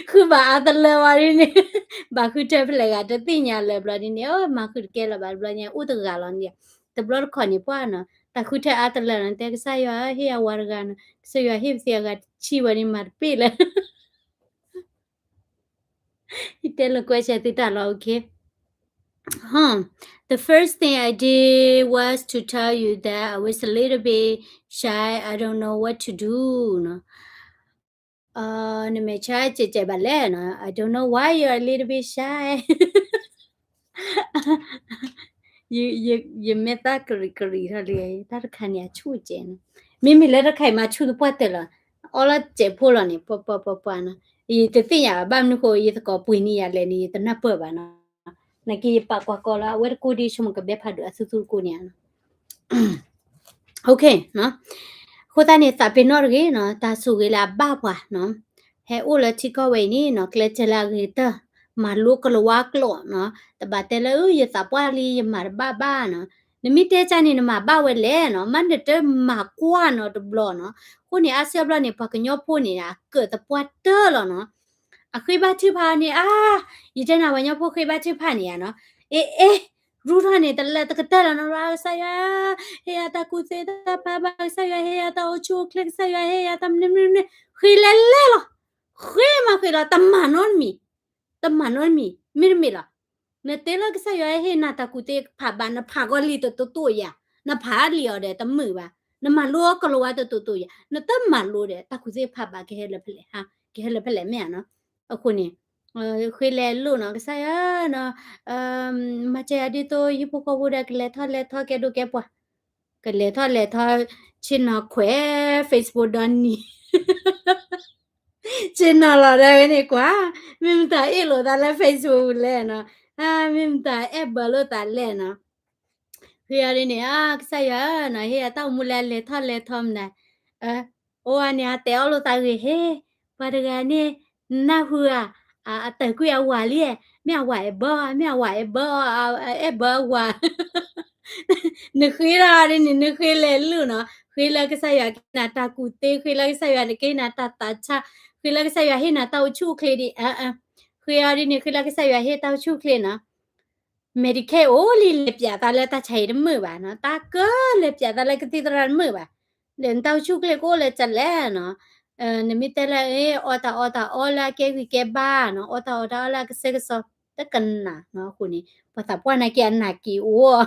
ဃုဘၣ်အါတလၢဝဲဒ်န့ၣ်, ဘၣ်ဃုထၢဖဲလဲၣ်ဂၤတသ့ၣ်ညါလၢၤဘျီဒ်န့ၣ်, မၤဃုာ်တကဲလၢၤဘၣ်တဘျီညါ အိၣ်တဂၤလီၤန့ၣ်, တဘျီတခီၣ်န့ၣ် ပှၢ်နီၤ, တၢ်ဃုထၢအါတလၢနီၤ, တဲကစၢ်ယွၤဟ့ၣ်အဝၤတဂၤနီၤ, ကစၢ်ယွၤဟ့ၣ်ပသံအဂၤတဆံဝဲန့ၣ် မၤတပ့ၢ်လၢ ယတဲလၢကွဲးစဲသုတၢ်လီၤ, okay. Huh. The first thing I did was to tell you that I was a little bit shy. I don't know what to do. နီၤ, နမဲာ်ဆါ ကဲးကဲးဘၣ်လဲၣ်နီၤ, I don't know why you're a little bit shy. ယ, ယ, ယမ့ၢ်သၣ်ကရံးကရံးထီၣ်လံ, တၢ်တခါန့ၣ်အဆူၣ်ကဲးနီၤ, မ့မ့ၢ်လၢတၢ်တခါအံၤမၤဆူၣ်သပှၢ်တၢၢ်လီၤ, အီလီၤစဲးဖိလီၤန့ၣ်, ပှၤပှၤပှၤပှၤနီၤ, ယတသ့ၣ်ညါဘၣ် ဘၣ်မနုၤဃိ ယသကိးပှ့ၤန့ၢ်ယၤလဲၣ်န့ၣ် ယတနၢ်ပၢၢ်ဘၣ်နီၤ, နာ်က့ယပာ်ကွၢ်ကီလၢအဝဲတကိးဒ်ဆိကမိၣ်ကဘဲဖးဒိၣ်အသူသူကိးန့ၣ်နီၤ. Okay နီၤ, အဃိသတးန့ၣ် သးပ့ၤနီၣ်တဂ့ၤနီၤ, တၢ်ဆိၣ်ဂ့ၤလၢအဘၣ်ပှၤနီၤ, ဟဲအိၣ်လၢထံကီၢ်ဝဲအံၤန့ၣ်နီၤ, ကျဲးစၢးလၢအဂ့ၤကတၢၢ်, မၤလိကလၤဝါကျိာ်နီၤ, တဘၣ်တဲလၢ အၢ ယသးပှၢ်လံ ယမၤတဘၣ်ဘၣ်နီၤ, နမ့ၢ်တဲကၢ်န့ၣ် နမၤဘၣ်ဝဲလဲၣ်နီၤ, မ့ၢ်နတမၤကွၢ်နီၤတဘျီနီၤ, အဃိန့ၣ် အါစုအါဘျီန့ၣ် ပှၤကညီဖိန့ၣ် အကၢၣ်သပှၢ်တၢၢ်လီၤနီၤ, အဃ့ဘါထုကဖၣ်န့ၣ် အါ, ယတဲနၤပှၤကညီဖိဃ့ဘါထုကဖၣ်န့ၣ်ဧါနီၤ, အ့ အ့ ရူၢ်ထီၣ်န့ၣ် တလၢတကတၢၢ်လီၤနီၤ, ကစၢ်ယွၤ ဟ့ၣ်ယၤတၢ်ကူၣ်သ့တၢ်ဖးဘၣ်, ကစၢ်ယွၤဟ့ၣ်ယၤတၢ်အိၣ်ဆူၣ်အိၣ်ချ့, ကစၢ်ယွၤဟ့ၣ်ယၤတၢ်မနုၤမနုၤမနုၤ, ဃ့လဲၤလဲၤလီၤ, ဃ့မၤဃ့လီၤ, တမၤနီတမံၤ, တမၤနီတမံၤ, မ့တမ့ၢ်လီၤ, နတဲလၢကစၢ်ယွၤဟ့ၣ်နၤတၢ်ကူၣ်သ့ဖးဘၣ်, နဖးကီလံတတိၢ်တိၢ်ယၤ, နဖးလံအီၤဒီးတမုာ်ဘၣ်, နမၤလိအီၤကလၤဝါတတိၢ်တိၢ်ယၤ, နတမၤလိဒီး တၢ်ကူၣ်သ့ဖးဘၣ်ကဟဲလၢဖဲလဲၣ်, ကဟဲလၢဖဲလဲၣ်မ့ၢ်ဧါနီၤ, အဃိန့ၣ် ဃ့လဲၤလိၣ်နီၤ, ကစၢ်ယွၤနီၤ, မၤစၢၤယၤဒ်သိး ဟံၣ်ဖိဃီဖိဒီး ကလဲၤထီၣ်လဲၤထီ ကဲဒိၣ်ကဲပှၢ်, ကလဲၤထီၣ်လဲၤထီ, ဆ့ၣ်နီၤခွဲး Facebook ဒီနံၤ, ဆ့ၣ်နီၤလီၤဒၣ်ဝဲန့ၣ်ကွၢ်, မ့ၢ်မတၤအ့ၣ်လိာ်သးလၢ Facebook လဲၣ်နီၤ, မ့ၢ်မတၤအဲၣ်ဘၢလိာ်သးလဲၣ်နီၤ ဃ့အီၤဒ်န့ၣ်, ကစၢ်ယွၤနီၤ, ဟ့ၣ်ယၤတၢ်အိၣ်မူလၢအလဲၤထီၣ်လဲၤထီမနုၤ, အိၣ်အါန့ၣ် အတဲအီၣ်လိာ်သးဂ့ၤဟ့, ပှၤတဂၤန့ၣ်, နၢ်ဟူဧါ, အတၢ်ကွံာ်အဝၤလံ, မ့ၢ်အဝၤအဲၣ်ဘၢအီၤ, မ့ၢ်အဝၤအဲၣ်ဘၢအီၤ, အဲၣ်ဘၢအဝၤ နဃ့ထီၣ်ဒ်န့ၣ် နဃ့လဲၤလိၣ်နီၤ, ဃ့လၢကစၢ်ယွၤကဟ့ၣ်နၤတၢ်ကူၣ်သ့, ဃ့လၢကစၢ်ယွၤကဟ့ၣ်နၤတၢ်သးဆါ, ဃ့လၢကစၢ်ယွၤဟ့ၣ်နၤတၢ်အိၣ်ဆူၣ်အိၣ်ချ့ဒ်, ဃ့အီၤဒ်န့ၣ် ဃ့လၢကစၢ်ယွၤဟ့ၣ်တၢ်အိၣ်ဆူၣ်အိၣ်ချ့နီၤ, Medicare အိၣ်လံ လဲၤပၠးသးလၢတၢ်ဆါဟံၣ်တမုာ်ဘၣ်နီၤ, တၢ်ကလဲၤပၠးသးလၢကသံၣ်သရၣ်တမုာ်ဘၣ်, ဒီးနတၢ်အိၣ်ဆူၣ်အိၣ်ချ့ကအိၣ်လၢကလဲၣ်နီၤ, နမ့ၢ်တဲလၢ အီၣ်တၢ်အီတၢ်အီလၢအကဲဂံၢ်ကဲဘါနီၤ, အီၣ်တၢ်အီတၢ်အီလၢအကဆှဲကဆှီ တကနၣ်နီၤ, အဃိန့ၣ် ပှၤသးပှၢ်နာ်က့အနၢ်က့အိၣ်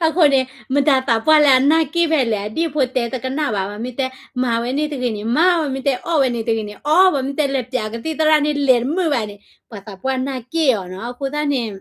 အဃိန့ၣ် မတၤသးပှၢ်လၢအနၢ်က့ဖဲလဲၣ်, အဒံၣ်ဖိတဲတကနၣ်ဘၣ်, ပှၤမ့ၢ်တဲမၤဝဲန့ၣ်တဂ့ၤန့ၣ် မၤ, ပှၤမ့ၢ်တဲအီၣ်ဝဲန့ၣ်တဂ့ၤန့ၣ် အီၣ်, ပှၤမ့ၢ်တဲလဲၤပၠးကသံၣ်သရၣ်န့ၣ် လဲၤတမုာ်ဘၣ်န့ၣ် ပှၤသးပှၢ်နၢ်က့အီၤနီၤ, အဃိသတးန့ၣ်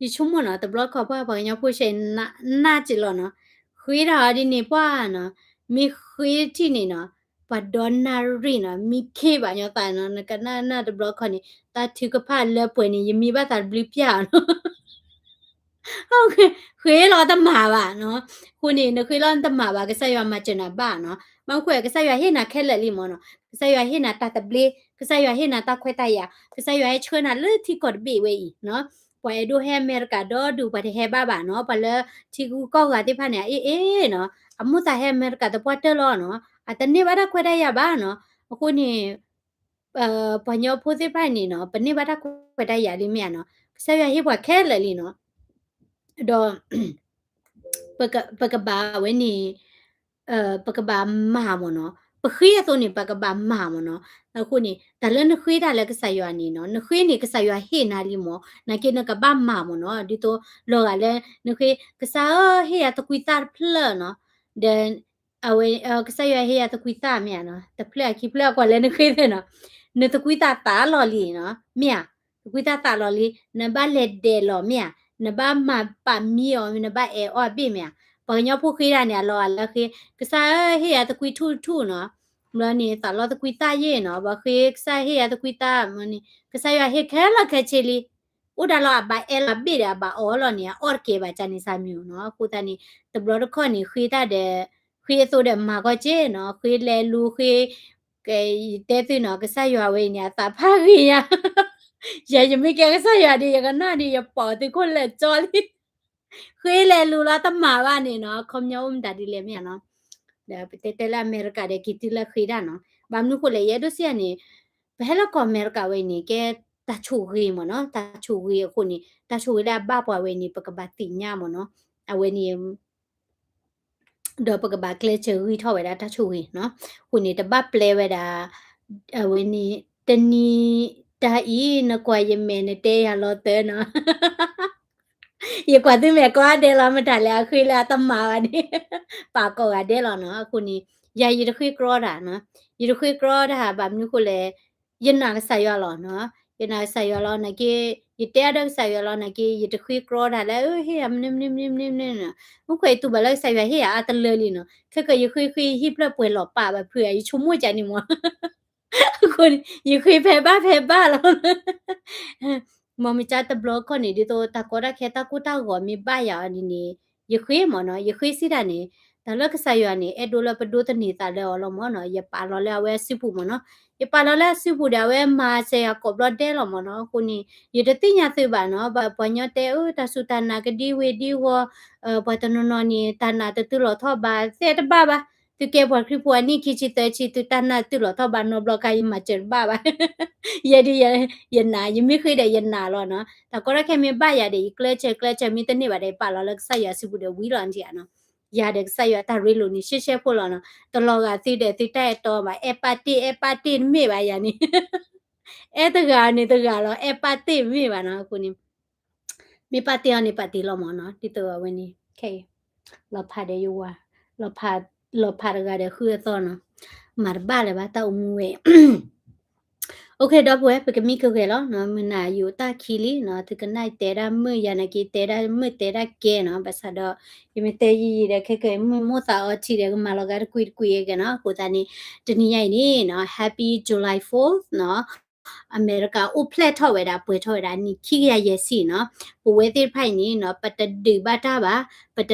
ယဆိကမိၣ်နီၤ, တဘျီတခီၣ်ပှၤ ပှၤကညီဖိဆဲး နၢ်က့လီၤနီၤ, ဃ့တၢ်အီၤဒ်န့ၣ်ပှၢ်နီၤ, မ့ၢ်ဃ့ထံၣ်န့ၣ်နီၤ, ပှၤဒီနၣ်ရံၣ်နီၤ, မံခ့ဘၣ်ညီသးနီၤ, နကနၣ်နၢ်တဘျီခီန့ၣ် တၢ်ထုကဖၣ်လၢပှဲၤန့ၣ် ယမံဘၣ်သးတဘျုးပျၢ်နီၤ ဃ့လီၤတမၤဘၣ်နီၤ, အဃိန့ၣ် နဃ့လီၤတမၤဘၣ် ကစၢ်ယွၤမၤစၢၤနၤဘၣ်နီၤ, ဘၣ်မနုၤဃိ ကစၢ်ယွၤဟ့ၣ်နၤခဲလၢာ်လံမ့ၢ်နီၤ, ကစၢ်ယွၤဟ့ၣ်နၤတၢ်သဘျ့, ကစၢ်ယွၤဟ့ၣ်နၤတၢ်ခွဲးတၢ်ယာ်, ကစၢ်ယွၤဟဲဆှၢနၤလၢထံကီၢ်တဘ့ၣ်ဝဲအံၤနီၤ, ပှၤအဲၣ်ဒိးဟဲအမဲရကၤဒီဒူၣ် ပှၤတဟဲဘၣ်ဘၣ်နီၤ, ပှၤလၢထံဂုၤကီၢ်ဂၤသ့ၣ်တဖၣ်န့ၣ် အအ့ၣ်နီၤ, အမိၣ်သးဟဲအမဲရကၤသပှၢ်တၢၢ်လီၤနီၤ, အတန့ၢ်ဘၣ်တၢ်ခွဲးတၢ်ယာ်ဘၣ်နီၤ, အဃိန့ၣ် ပှၤကညီဖိသ့ၣ်တဖၣ်န့ၣ်နီၤ, ပန့ၢ်ဘၣ်တၢ်ခွဲးတၢ်ယာ်လံမ့ၢ်ဧါနီၤ, ကစၢ်ယွၤဟ့ၣ်ပှၤခဲလၢာ်လံနီၤ, ဒီး ပကဘၣ်ဝဲန့ၣ် ပကဘၣ်မၤမ့ၢ်နီၤ, ပဃ့အသိးန့ၣ် ပကဘၣ်မၤမ့ၢ်နီၤ. အဃိန့ၣ် တၢ်လၢနဃ့တၢ်လၢကစၢ်ယွၤန့ၣ်နီၤ, နဃ့န့ၣ် ကစၢ်ယွၤဟ့ၣ်နၤလံမ့ၢ်, နာ်က့နကဘၣ်မၤမ့ၢ်နီၤ, ဒ်သိးလီၤဂာ်လၢ နဃ့ ကစၢ်ဧၢ ဟ့ၣ်ယၤသကွံာ်သၣ်တဖျၢၣ်နီၤ, ဒီး အဝဲ ကစၢ်ယွၤဟ့ၣ်ယၤသကွံာ်သၣ်မ့ၢ်ဧါနီၤ, တဖျၢၣ်အခံဖျၢၣ်အကွၢ်လၢနဃ့သ့ၣ်နီၤ, နသကွံာ်သၣ်သးလီၤလံနီၤ, မ့ၢ်ဧါ, သကွံာ်သၣ်သးလီၤလံ, နဘၣ်လဲၤဒဲးလီၤမ့ၢ်ဧါ, နဘၣ်မၤပာ်မံအီၤ နဘၣ်အဲၣ်အီၤအဘ့ၣ်မ့ၢ်ဧါ, ပှၤကညီဖိဃ့တၢ်န့ၣ် အလီၤဂာ်လၢဃ့ ကစၢ်ဧၢ ဟ့ၣ်ယၤသကွံာ်ထူၣ်တထူၣ်နီၤ, ဘျီန့ၣ် သးလီသကွံာ်သၣ်ယ့ၣ်နီၤ, ဘၣ်ဃ့ ကစၢ်ဟ့ၣ်ယၤသကွံာ်သၣ်မ့ၢ်န့ၣ် ကစၢ်ယွၤဟ့ၣ်ခဲလၢာ်ခဲဆ့လံ အိၣ်ဒၣ်လီၤအဘၣ်အဲၣ်လီၤဘ့ၣ်ဒီးအဘၣ်အီၣ်လီၤန့ၣ် အအီၣ်တကဲဘၣ်ကန့ၣ်စၢ်မံၤနီၤ, အဃိသတးန့ၣ် တဘျီတခီၣ်န့ၣ် ဃ့တၢ်ဒီး ဃ့အသိးဒီးမၤကီၢ်က့နီၤ, ဃ့လဲၤလူၤဃ့ ကဲ ယတဲသုနီၤ, ကစၢ်ယွၤဝဲအံၤန့ၣ် အသးဖးဂ့ၤယၤ, ယၤယမ့ၢ်ကဲကစၢ်ယွၤဒီး ယကနၣ်ဒီး ယပိာ်သုးခိၣ်လၢာ်ကၠီလံ ဃ့လဲၤလူၤလီၤတမၤဘၣ်န့ၣ်နီၤ, ခီပညီအိၣ်မတၤဒ်လဲၣ်မ့ၢ်ဧါနီၤ, ဒီးပတဲတဲလၢအမဲရကၤဒီးက့ၤတုၤလၢဃ့တၢ်နီၤ, ဘၣ်မနုၤဃိလဲၣ် ယအဲၣ်ဒိးစံးယၤန့ၣ်, ပဟဲလၢကီၢ်အမဲရကၤဝဲအံၤန့ၣ် ကဲတၢ်ဆိၣ်ဂ့ၤမ့ၢ်နီၤ, တၢ်ဆိၣ်ဂ့ၤအဃိန့ၣ် တၢ်ဆိၣ်ဂ့ၤလၢအဘၣ်ပှၤဝဲအံၤန့ၣ် ပကဘၣ်သ့ၣ်ညါမ့ၢ်နီၤ, အဝဲန့ၣ် ဒီးပကဘၣ်ကျဲးစၢးဂံၢ်ထီၣ်ဝဲဒၣ်တၢ်ဆိၣ်ဂ့ၤနီၤ, အဃိန့ၣ် တဘၣ်ပျဲဝဲဒၣ် အဝဲန့ၣ် တနံၤတၢ်အံၤ နကွၢ်ယမဲာ်နတဲယၤလီၤသၢနီၤ, ယကွၢ်သုမဲာ်ကိးဂၤဒဲးလီၤ, မတၤလဲၣ်အဃ့လၢအတမၤဘၣ်န့ၣ် ပာ်ကိးဂၤဒဲးလီၤနီၤ, အဃိန့ၣ် ယၤယတဃ့ကြီတၢ်နီၤ, ယတဃ့ကြီတၢ် ဘၣ်မနုၤဃိလဲၣ် ယနာ်ကစၢ်ယွၤလီၤနီၤ, ယနာ်ကစၢ်ယွၤလီၤ နာ်က့ ယတဲအါဒီးကစၢ်ယွၤလီၤ နာ်က့ ယတဃ့ကြီတၢ်လၢ ဟ့ၣ်ယၤမနုၤမနုၤမနုၤမနုၤနီၤ, မ့ၢ်ခွဲးယတူၢ်ဘၣ်လၢကစၢ်ယွၤဟ့ၣ်ယၤအါတလၢလံနီၤ, ခဲကယဃ့ဃ့ယဟံၣ်ဖျၢၣ်ပှဲၤလီၤပာ်ဘၣ်ဖုးဧါ ယဆိကမိၣ်ကန့ၣ်မ့ၢ် အဃိန့ၣ် ယဃ့ဖဲဘၣ်ဖဲဘၣ်လီၤ မ်မ့ၢ်ကၠါတဘျီခီၣ်န့ၣ် ဒ်သိးတၢ်ကီတၢ်ခဲတၢ်ကိၢ်တၢ်ဂီၤမ့ၢ်ဘၣ်ယၤအီၤဒ်န့ၣ် ယဃ့မ့ၢ်နီၤ, ယဃ့စံးတၢ်န့ၣ် တၢ်လၢကစၢ်ယွၤန့ၣ် အဲၣ်ဒိးလၢပဒိးသန့ၤသးလၢအီၤလီၤမ့ၢ်နီၤ, ယပာ်လီၤလၢအဝဲအစုပူၤမ့ၢ်နီၤ, ယပာ်လီၤလၢအစုပူၤဒီး အဝဲမၤစၢၤယၤကိးဘျီဒဲးလီၤမ့ၢ်နီၤ, အဃိန့ၣ် ယတသ့ၣ်ညါသုဘၣ်နီၤ, ဘၣ်ပှၤကညီတဲအၢ တၢ်စူၢ်တၢ်နာ်ကဒံဝ့ၤဒံဝီၤ, ပှၤတနီၤနီၤန့ၣ် တၢ်နာ်တတုၤလီၤထီၣ်ဘၣ် သဲတဘၣ်ဘၣ်, သုကဲပှၤခရံာ်ဖိအနံၣ်ခံဆံသၢဆံ သုတၢ်နာ်တုၤလီၤထီၣ်ဘၣ်နီတဘျီခါ ယမၤစၢၤတဘၣ်ဘၣ် ယဲဒုး ယနာ် ယမ့ၢ်ဃ့ဒီးယနာ်လီၤနီၤ, တၢ်ကီတၢ်ခဲမ့ၢ်ဘၣ်ယၤဒီး ယကျဲးစၢးကျဲးစၢး မ့ၢ်တန့ၢ်ဘၣ်ဒီး ယပာ်လီၤလၢကစၢ်ယွၤစုပူၤဒီးဝံၤလီၤန့ၣ်နီၤ, ယၤဒီးကစၢ်ယွၤတၢ်ရ့လိာ်န့ၣ် ရှဲရှဲဖိလီၤနီၤ, တလီၤဂာ်သုဒီးသုတၢ်အဲၣ်တီဘၣ်, အဲၣ်ပာ်တ့ၢ် အဲၣ်ပာ်တ့ၢ်တမ့ၢ်ဘၣ်ယၤန့ၣ် အဲၣ်တဂၤန့ၣ်တဂၤလီၤ, အဲၣ်ပာ်တ့ၢ်တမ့ၢ်ဘၣ်နီၤ, အဃိန့ၣ် မ့ၢ်ပာ်တ့ၢ်အီၤန့ၣ် ပာ်တ့ၢ်လီၤမ့ၢ်နီၤ, ဒ်သိးအဝဲန့ၣ် ခဲအံၤ လီၤဖးဒီးယဝၤ, လီၤဖး လီၤဖးတဂၤဒီးဃုအသီနီၤ, မၤတဘၣ်လၢၤဘၣ် တၢ်အိၣ်မူဝဲအံၤ OK ဒီပုၢ်ဝဲၢ် ပကမံကဂဲၤလီၤနီၤ, မုၢ်နၤယိၤတၢ်ခံလံနီၤ, သုကနၣ်တဲဒၣ်မုာ်ယၤနာ်က့ တဲဒၣ်မုာ်တဲဒၣ်ကဲနီၤ, ဘၣ်ဆၣ်ဒီး ယမ့ၢ်တဲယံာ်ယံာ်ဒီး ခဲကဲမုၢ်မိၢ်သးအီထံဒီး ကမၤလီၤဂာ်တကွံာ်တကွံာ်အကဲနီၤ, အဃိသတးန့ၣ် တနံၤညါအံၤန့ၣ်နီၤ Happy July fourth နီၤ, အမဲရကၤအိၣ်ဖျဲၣ်ထီၣ်ဝဲဒၣ် ပှဲၤထီၣ်ဝဲဒၣ်နံၣ်ခံကယၤယဲၢ်ဆံနီၤ, ပဝဲသ့ၣ်တဖၣ်အံၤန့ၣ်နီၤ ပတဒုးဘၣ်တၢ်ဘၣ်, ပတ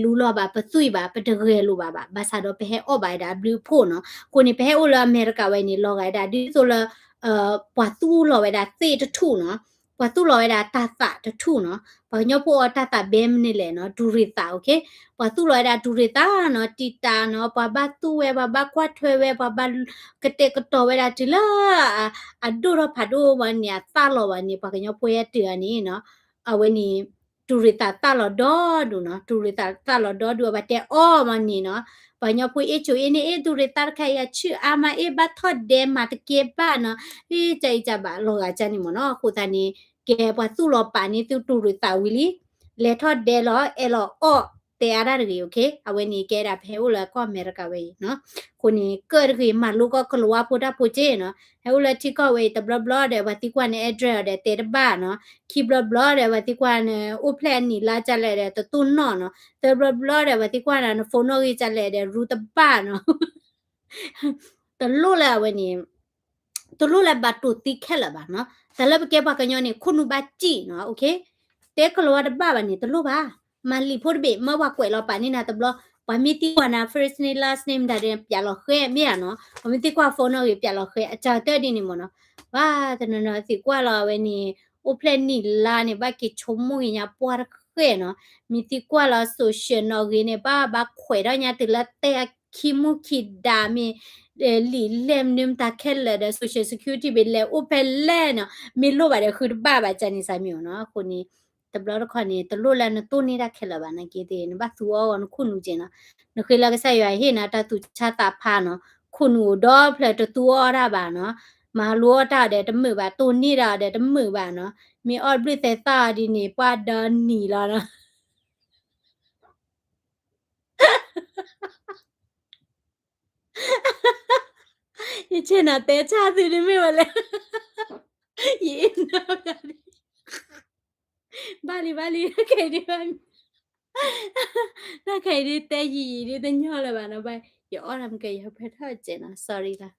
လူလီၤဘၣ်, ပသွံၣ်ဘၣ်, ပတဂဲၤလိာ်ဘၣ်ဘၣ်, ဘၣ်ဆၣ်ဒီးပဟဲအီၣ်ဘၣ်ဝဲဒၣ်အဘျုးအဖှိၣ်နီၤ, အဃိန့ၣ် ပဟဲအိၣ်လၢအမဲရကၤဝဲန့ၣ် လီၤဂာ်ဝဲဒၣ် ဒ်သိးလၢ ပှၤသူၣ်လီၤဝဲဒၣ်သ့ၣ်တထူၣ်နီၤ, ပှၤသူၣ်လီၤဝဲဒၣ်တၢ်သးတထူၣ်နီၤ, ပှၤကညီဖိအီတၢ်သးဘဲမနုၤလဲၣ်နီၤ, တူၢ်ရ့ၣ်သး OK, ပှၤသူၣ်လီၤဝဲဒၣ်တူၢ်ရ့ၣ်သးနီၤ, တံာ်တာ်နီၤ, ပှၤဘၣ်သူၣ်ဝဲ, ပှၤဘၣ်ကွၢ်ထွဲဝဲ, ပှၤဘၣ်ကတဲာ်ကတီၤဝဲဒၣ်တုၤလၢ အဒိၣ်ထီၣ်ဖးဒိၣ်ဝဲန့ၣ် အသၣ်လီၤဝဲန့ၣ် ပှၤကညီဖိဟဲတုၤအီၤန့ၣ်နီၤ, အဝဲန့ၣ် တူၢ်ရ့ၣ်သးသၣ်လီၤဒီဒူၣ်နီၤ, တူၢ်ရ့ၣ်သးသၣ်လီၤဒီဒူၣ် အဘၣ်တဲအီၣ်မးန့ၣ်နီၤ, ပှၤကညီဖိအ့ၣ်ကိၤအ့ၣ်န့ၣ် အ့ၣ်တူၢ်ရ့ၣ်သးတခါအံၤ အဆူၣ်အါမး အ့ၣ်ဘၣ်ထီၣ်ဒဲးမၤတကဲဘၣ်နီၤ, အ့ၣ် ကၢ်အံၤကၢ်ဘၣ်လီၤဂာ်ကၢ်န့ၣ်မ့ၢ်နီၤ, အဃိသတးန့ၣ် ကဲပှၤသူၣ်လီၤပာ်န့ၢ်သုတူၢ်ရ့ၣ်သးဝံၤလံ, လဲၤထီၣ်ဒဲးလီၤ အဲၣ်လီၤအီၣ်တဲအါဒၣ်တဂ့ၤ OK, အဝဲန့ၣ်ကဲဒၣ်ပဟဲအိၣ်လၢကီၢ်အမဲရကၤဝဲအံၤနီၤ, အဃိန့ၣ် ကၢၣ်တဂ့ၤ မၤလိကီၢ်ကလၤဝါဖိတၢ်ဖိက့နီၤ, ဟဲအိၣ်လၢထံကီၢ်ဝဲအံၤ တဘျီဘျီဒီး ပှၤသံကွၢ်န address အီၤဒီးတဲတဘၣ်နီၤ, ခံဘျီဘျီဒီး ပှၤသံကွၢ်န အိၣ်ဖျဲၣ်အနံၣ်လါကလဲၣ်ဒီး တတိၢ်နီၣ်နီၤ, သၢဘျီဘျီဒီး ပှၤသံကွၢ်န န phone နီၣ်ဂံၢ်ကလဲၣ်ဒီး ရူတဘၣ်နီၤ တလိၣ်လၢအဝဲန့ၣ် တလိၣ်လၢဘၣ်တိၢ်သံခဲလၢာ်ဘၣ်နီၤ, တၢ်လၢပကဲပှၤကညီန့ၣ် ခိၣ်နူာ်ဘၣ်စံၣ်နီၤ, OK, တဲကလၤဝါတဘၣ်ဘၣ်န့ၣ် တလိၣ်ဘၣ်, မၤလံာ်ဖိတဘ့ၣ် မၢပှၤကွဲးလီၤပာ်န့ၢ်နၤတဘျီ, ပှၤမ့ၢ်သံကွၢ်နၤ first name last name မတၤဒီး ပၠးလီၤဃဲမ့ၢ်ဧါနီၤ, ပှၤမ့ၢ်သံကွၢ် phone နီၣ်ဂံၢ် ပၠးလီၤဃဲ အကတၢၢ်ဒ်န့ၣ်မ့ၢ်နီၤ, ဘၣ်တနီၤနီၤသံကွၢ်လီၤအဝဲန့ၣ် အိၣ်ဖျဲၣ်နံၣ်လါန့ၣ် ဘၣ်က့ၤဆိကမိၣ်ဂ့ၤညါပှၢ်တဃဲၣ်နီၤ, မ့ၢ်သံကွၢ်လီၤ social နီၣ်ဂံၢ်န့ၣ် ဘၣ်ဘၣ်ခွဲးထီၣ်ညါတုၤလၢတဲအခံမူခံဒါမ့ၢ် လံာ်လဲၢ်မနုၤမတၤခဲလၢာ်ဒီး social security ဘၣ်လဲၤအိၣ်ဖဲလဲၣ်နီၤ, မ့ၢ်လိၣ်ဘၣ်ဒီးဃုတဘၣ်ဘၣ် ကန့ၣ်စးမံၤအီၤနီၤ. အဃိန့ၣ် တဘျီတခီၣ်န့ၣ် တလိၣ်လၢနတိၢ်န့ၢ်တၢ်ခဲလၢာ်ဘၣ်နာ်က့သ့ၣ် နဘၣ်သူအီၤဂီၤနခိၣ်နူာ်က့နီၤ. နဃ့လၢကစၢ်ယွၤဟ့ၣ်နၤတၢ်သူၣ်ဆါသးဖးနီၤ, ခိၣ်နူာ်အိၣ်ဒီဖျၢၣ်တသူအီၤတၢ်ဘၣ်နီၤ, မၤလိအီၤတၢ်ဒီးတမုာ်ဘၣ်, တိၢ်န့ၢ်တၢ်ဒီးတမုာ်ဘၣ်နီၤ, မ့ၢ်အီၣ်ဘျုးသဲးသၣ်အီၤဒ်န့ၣ် ပှၢ်ဒီနံၤလီၤနီၤ. ယဆဲးနၤတဲဆါသုဒ်မ့ၢ်ဝဲလဲၣ်, ယအ့ၣ်နၤဘၣ်လံ ဘၣ်လံ ခဲအံၤဒ်ဘၣ်မံၤ, တၢ်ခဲအံၤဒ်တဲယံာ်ယံာ်ဒ်တညီလၢၤဘၣ်နီၤ, ဘၣ်ယအီၣ်တၢ်မ့ၢ်ကဲ ယဟၢဖၢထီၣ်စဲးနီၤ, sorry လီၤ,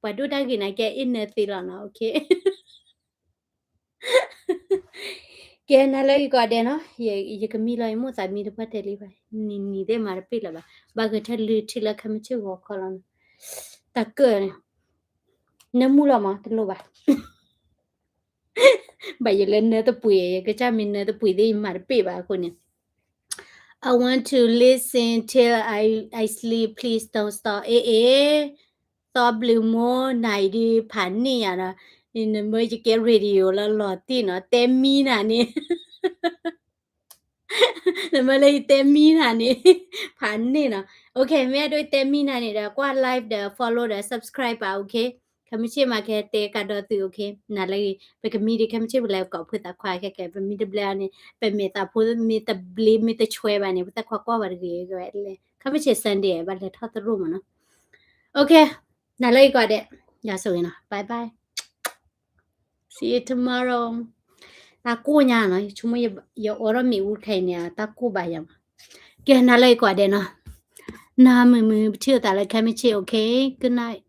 ပှၤဒိၣ်တၢ်ဂ့ၤနာ်က့ အ့ၣ်နၢသ့လီၤနီၤ, okay. ကဲ နၤလၢအံၤကိးဂၤဒဲးနီၤ, ယကမံလီၤ ယမိၣ်သးမံတပှၢ်တဲလံဘၣ်, နံၤနံၤသ့ၣ်မၤတပ့ၢ်လၢၤဘၣ်, ဘၣ်ဂဲၤထၢၣ်လုၢ်ထံလၢခဲမုၢ်ဆ့ၣ်ဂီၤခီလီၤနီၤ, တၢ်ကၢၣ်န့ၣ်, နၢမူလီၤမး တလိၣ်ဘၣ်, ဘၣ်ယလဲၤနၢတပှ့ၤ ယကစၢ်မ့ၢ်နၢတပှ့ၤသ့ၣ် ယမၤတပ့ၢ်ဘၣ်အဃိန့ၣ် I want to listen till I, I sleep, please don't stop. အ့ၣ်အ့ၣ်, သီဘျုးမိၢ် နၤအံၤဒ်ဖးန့ၢ်ယၤဒီး, နမ့ၢ်ယကဲ radio လၢလီၤတံၢ်နီၤ, တဲမံနၤန့ၣ်, နမ့ၢ်လၢယတဲမံနၤန့ၣ်, ဖးန့ၢ်နီၤ, okay, မ့ၢ်အဒိတဲမံနၤန့ၣ်ဒီး ကွၢ် live ဒီး follow ဒီး subscribe ဘၣ်, okay. ခဲမုၢ်ဆ့ၣ်မၤကဟဲတဲကဒီးသု, okay. နၤလၢအံၤ ပကမံဒ်ခဲမုၢ်ဆ့ၣ်ပလဲၤကိးဖုသးခွါခဲကဲ, ပမံတဘျဲအီၤန့ၣ် ပမ့ၢ်သးဖိမ့ၢ်တဘျ့ မ့ၢ်တဆွဲဘၣ်န့ၣ် ပသးခွါကွၢ်ဝဲတဂ့ၤဝဲလဲၣ်, ခဲမုၢ်ဆ့ၣ် Sunday ဘၣ်လဲၤထီၣ်သရိာ်မးနီၤ, okay. နၤလၢအံၤကိးဂၤဒဲး, ယၤဆိၣ်ဂ့ၤနီၤ, bye bye, see you tomorrow. တၢ်ကိၢ်ညါနီၤ, ယဆိကမိၣ်ယအိးထီၣ်မ့ၣ်အူတခါအံၤန့ၣ် တၢ်ကိၢ်ဘၣ်ယၤမး, ကဲ နၤလၢအံၤကိးဂၤဒဲးနီၤ, နၤမုာ်မုာ် ပထံၣ်လိာ်သးလၢခဲမုၢ်ဆ့ၣ်, okay, good night.